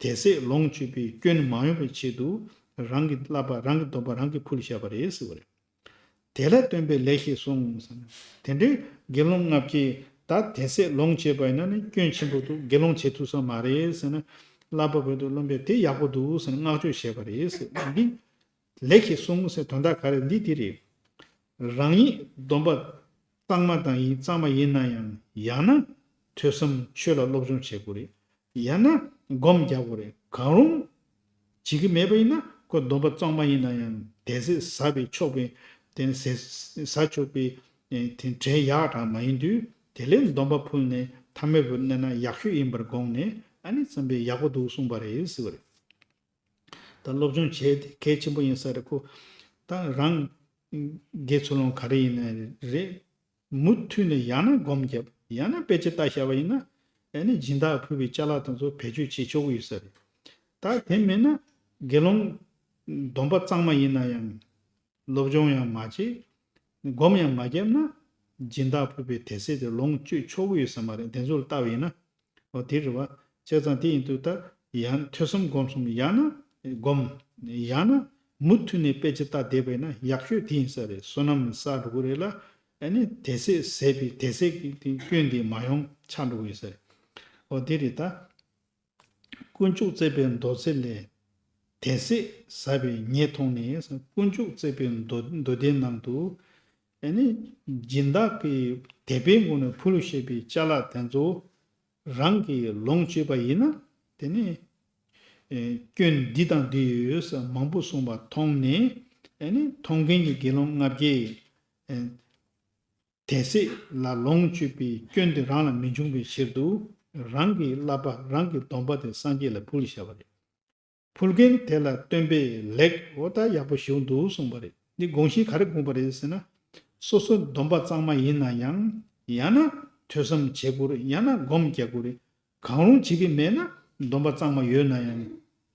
དེ་ཚེ་ལོངས་སྤྱོད་པའི་སྐྱོན་མ་ཡོང་བའི་ཆེད་དུ་རང་གི་བསླབ་པ་རང་གི་སྡོམ་པ་རང་གིས་ཕུལ་བཞག་པ་རེད་ཟེར་བ་རེད། དེ་ལ་བརྟེན་པའི་ལེགས་ཞེས་གསུངས་ཟེར་ན། དེ་འདྲའི་དགེ་སློང་ལྔ་བརྒྱས་ད་དེ་ཚེ་ལོངས་སྤྱད་པ་ཡིན་ན་ནི་སྐྱོན་ཆེན་པོ་འདུག་དགེ་སློང་བྱེད་ཐུབ་ས་མ་རེད་ཟེར་ན། བསླབ་པ་བོད་དུ་རློམ་པས་དེ་ཡག་པོ་འདུག་ཟེར་ན་བསྔགས་བརྗོད་བྱས་པ་རེད་ཟེར། འདི་ལེགས་ཞེས་གསུངས་ཟེར་དོན་དག་ག་རེ་འདི་དེ་རེད། རང་ཉིད་སྡོམ་པ་གཙང་མ་དང་ཡིན་གཙང་མ་ཡིན་ན་ཡང་། ཡང་ན་ཐོས་བསམ་ཆོས་ལ་སློབ་སྦྱོང་བྱེད་དགོས་རེད། ཡང་ན་སྒོམ་རྒྱག་དགོས་རེད། གང་རུང་བྱེད་ཀྱི་མེད་པ་ཡིན་ན། ཁོ་སྡོམ་པ་གཙང་མ་ཡིན་ན་ཡང་དེ་ཚེ་ཟ་བའི་ཆོག་པའི་དེ་ནི་ཟ་ཆོག་པའི་དེ་གྲས་ཡག་དྲག་མ་ཡིན་དུས། དེ་ལས་སྡོམ་པ་ཕུལ་ནས་ཐ་མལ་པར་གནས་ན་ཡག་ཤོས་ཡིན་པར་དགོངས་ནས། ཨ་ནི་བསམ་པས་ཡག་པོ་འདུག་གསུངས་པ་རེད་ཟེར་བ་རེད། ད་སློབ་སྦྱོང་བྱས་ཏེ་གལ་ཆེན་པོ་ཡིན་ས་རེད། ཁོ་ད་རང་དགེ་ཚུལ་སློང་ག་རེ་ཡིན་ན་རེད། མུ་མཐུད་ནས་ཡང་ན་སྒོམ་བརྒྱབ། ཡང་ན་དཔེ་ཆ་ལྟ་བཞག་པ་ཡིན་ན། ཨ་ནི་སྦྱིན་བདག་ཕུལ་བའི་ཅ་ལག་དེ་ཚོ་བེད་སྤྱོད་བྱེད་ཆོག་གི་ཡོད་ས་རེད། ད་དེ་མིན་ན་དགེ་སློང་སྡོམ་པ་གཙང་མ་ཡིན་ན་ཡང་། སློབ་སྦྱོང་ཡང་མ་བྱེད། སྒོམ་ཡང་མ་བརྒྱབ་ན། སྦྱིན་བདག་ཕུལ་བའི་དེ་ཚེ་དེ་ལོངས་སྤྱོད་ཆོག་གི་ཡོད་ས་མ་རེད། དེ་ཚོ་ལ་ལྟ་བ་ཡིན་ན། འོ་དེ་རེད་བ། བྱས་ཙང་དེ་ཡིན་དུས་ད་ཡང་ཐོས་བསམ་སྒོམ་གསུམ། ཡང་ན་སྒོམ། ཡང་ན་མུ་མཐུད་ནས་དཔེ་ཆ་ལྟ་བསྡད་པ་ཡིན་ན་ཡག་ཤོས་དེ་ཡིན་ས་རེད། བསོད་ནམས་བསགས་འགྲོ་གི་རེད་ལ། ཨ་ནི་དེ་ཚེ་ཟད་པའི་དེ་ཚེ་གི་དེ་སྐྱོན་དེ་མ་ཡོང་ཆགས་འགྲོ་གི་ཡོད་ས་རེད། འོ་དེ་རེད་ད། དཀོན་མཆོག་བརྩེགས་པའི་མདོ་སྡེ་ལས། དེ་ཚེ་ཟ་བའི་ཉེས་མཐོང་ནས། དཀོན་མཆོག་བརྩེགས་པའི་མདོ་མདོ་སྡེའི་ནང་དུ། ཨ་ནི་སྦྱིན་བདག་གིས་དད་པའི་སྒོ་ནས་ཕུལ་བཞེས་པའི་ཅ་ལག་དེ་ཚོ་རང་གིས་ལོངས་སྤྱོད་པ་ཡིན་ན། དེ་ནི་ཨེ་སྐྱོན་འདི་དང་འདི་ཡོད་ཟེར་མང་པོ་གསུངས་པ་མཐོང་ནས། ཨ་ནི་མཐོང་མཁན་གྱི་དགེ་སློང་ལྔ་བརྒྱས་ཨེ་དེ་ཚེ་ལ་ལོངས་སྤྱོད་པའི་སྐྱོན་དེ་རང་ལ་མི་འབྱུང་བའི་ཕྱིར་དུ། རང་གི་བསླབ་པ་རང་གི་སྡོམ་པ་དེ་སངས་རྒྱས་ལ་ཕུལ་བཞག་པ་རེད། ཕུལ་མཁན་དེ་ལ་བརྟེན་པའི་ལེགས། འོ་ད་ཡག་པོ་ཞེ་པོ་འདུག་གསུངས་པ་རེད། འདི་དགོངས་གཞི་ག་རེ་དགོངས་པ་རེད་ཟེར་ན། སོ་སོ་སྡོམ་པ་གཙང་མ་ཡིན་ན་ཡང་། ཡང་ན་ཐོས་བསམ་བྱེད་དགོས་རེད། ཡང་ན་སྒོམ་རྒྱག་དགོས་རེད། གང་རུང་བྱེད་ཀྱི་མེད་ན། སྡོམ་པ་གཙང་མ་ཡོད་ན་ཡང་།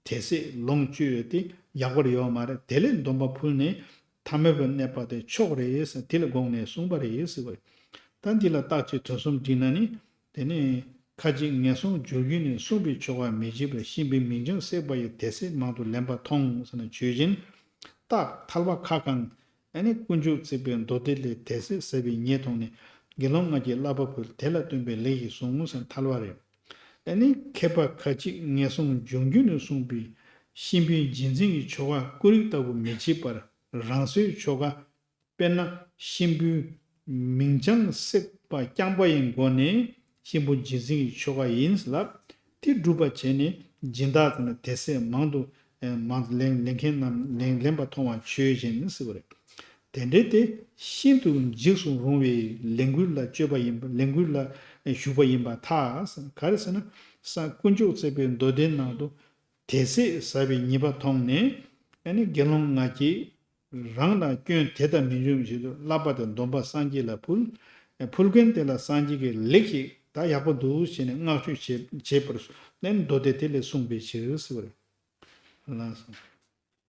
དེ་ཚེ་ལོངས་སྤྱོད་ཡོད་དེ་ཡག་པོ་ཡོད་མ་རེད། དེ་ལས་སྡོམ་པ་ཕུལ་ནས་ཐ་མལ་པར་གནས་པ་དེ་མཆོག་རེད་ཟེར། དེ་ལ་དགོངས་ནས་གསུངས་པ་རེད་ཟེར་བ་རེད། ད་འདི་ལ་བརྟག་དཔྱད་དོན་གསུམ་བསྒྲིལ་ན་ནི། དེ་ནས་ཁ་ཅིག་ངན་སོང་སྦྱོར་རྒྱུད་ནས་གསུངས་པའི་ཆོ་ག་མི་བྱེད་པར། གཤིན་པོའི་མིང་བྱང་བསྲེགས་པ་ཡི། དེ་ཚེ་མང་དུ་ལེན་པ་མཐོང་ཟེར་ན། ཆོས་ཅན། རྟགས་ཐལ་བ་ཁ་གང་། ཨ་ནི་དཀོན་མཆོག་བརྩེགས་པའི་མདོ་སྡེ་ལས། དེ་ཚེ་ཟ་བའི་ཉེས་མཐོང་ནས། དགེ་སློང་ལྔ་བརྒྱས་བསླབ་པ་ཕུལ། དེ་ལ་བརྟེན་པའི་ལེགས་ཞེས་གསུངས་ཟེར་ཐལ་བ་རེད། ཨ་ནི་མཁས་པ་ཁ་ཅིག་ངན་སོང་སྦྱོང་རྒྱུད་ནས་གསུངས་པའི་གཤིན་པོའི་རྗེས་འཛིན་གྱི་ཆོ་ག་ཀུན་རིག་ལྟ་བུ་མི་བྱེད་པར། རང་སོའི་ཆོ་ག་དཔེར་ན་གཤིན་པོའི་མིང་བྱང་བསྲེགས་པ་རྐྱང་པ་ཡི་སྒོ་ནས་གཤིན་པོ་རྗེས་འཛིན་གྱི་ཆོ་ག་ཡིན་ལབ། དེ་སྒྲུབ་པ་བྱས་ནས་སྦྱིན་བདག་ཚོ་ནས་དེ་ཚེ་མང་དུ་མང་དུ་ལེན་ལེན་མཁན་རྣམས་ལེན་ལེན་པ་མཐོང་བ་ཆོས་ཅན་ཟེར་བ་རེད། དེ་འདྲའི་དེ་ཤིན་ཏུ་འཇིགས་སུ་རུང་བའི་ལས་འགུལ་ལ་སྤྱོད་པ་ཡིན་པ། ལས་འགུལ་ལ་ཞུགས་པ་ཡིན་པར་ཐལ། ག་རེ་ཟེར་ན། ས་དཀོན་མཆོག་བརྩེགས་པའི་མདོ་སྡེའི་ནང་དུ་དེ་ཚེ་ཟ་བའི་ཉེས་པ་མཐོང་ནས། ཨ་ནི་དགེ་སློང་ལྔ་བརྒྱས་ རང་ལ་སྐྱོན་དེ་ལྟ་མི་འབྱུང་བའི་ཆེད་དུ་བསླབ་པ་དང་སྡོམ་པ་སངས་རྒྱས་ལ་ཕུལ། ཕུལ་མཁན་དེ་ལ་སངས་རྒྱས་ཀྱིས་ལེགས་ཤིག་ད་ཡག་པོ་འདུག་ཟེར་ནས་བསྔགས་བརྗོད་བྱེད་བྱེད་པར་ནས་མདོ་སྡེ་དེ་ལས་གསུངས་པའི་ཕྱིར་ཟེར་བ་རེད། ལགས་སོ།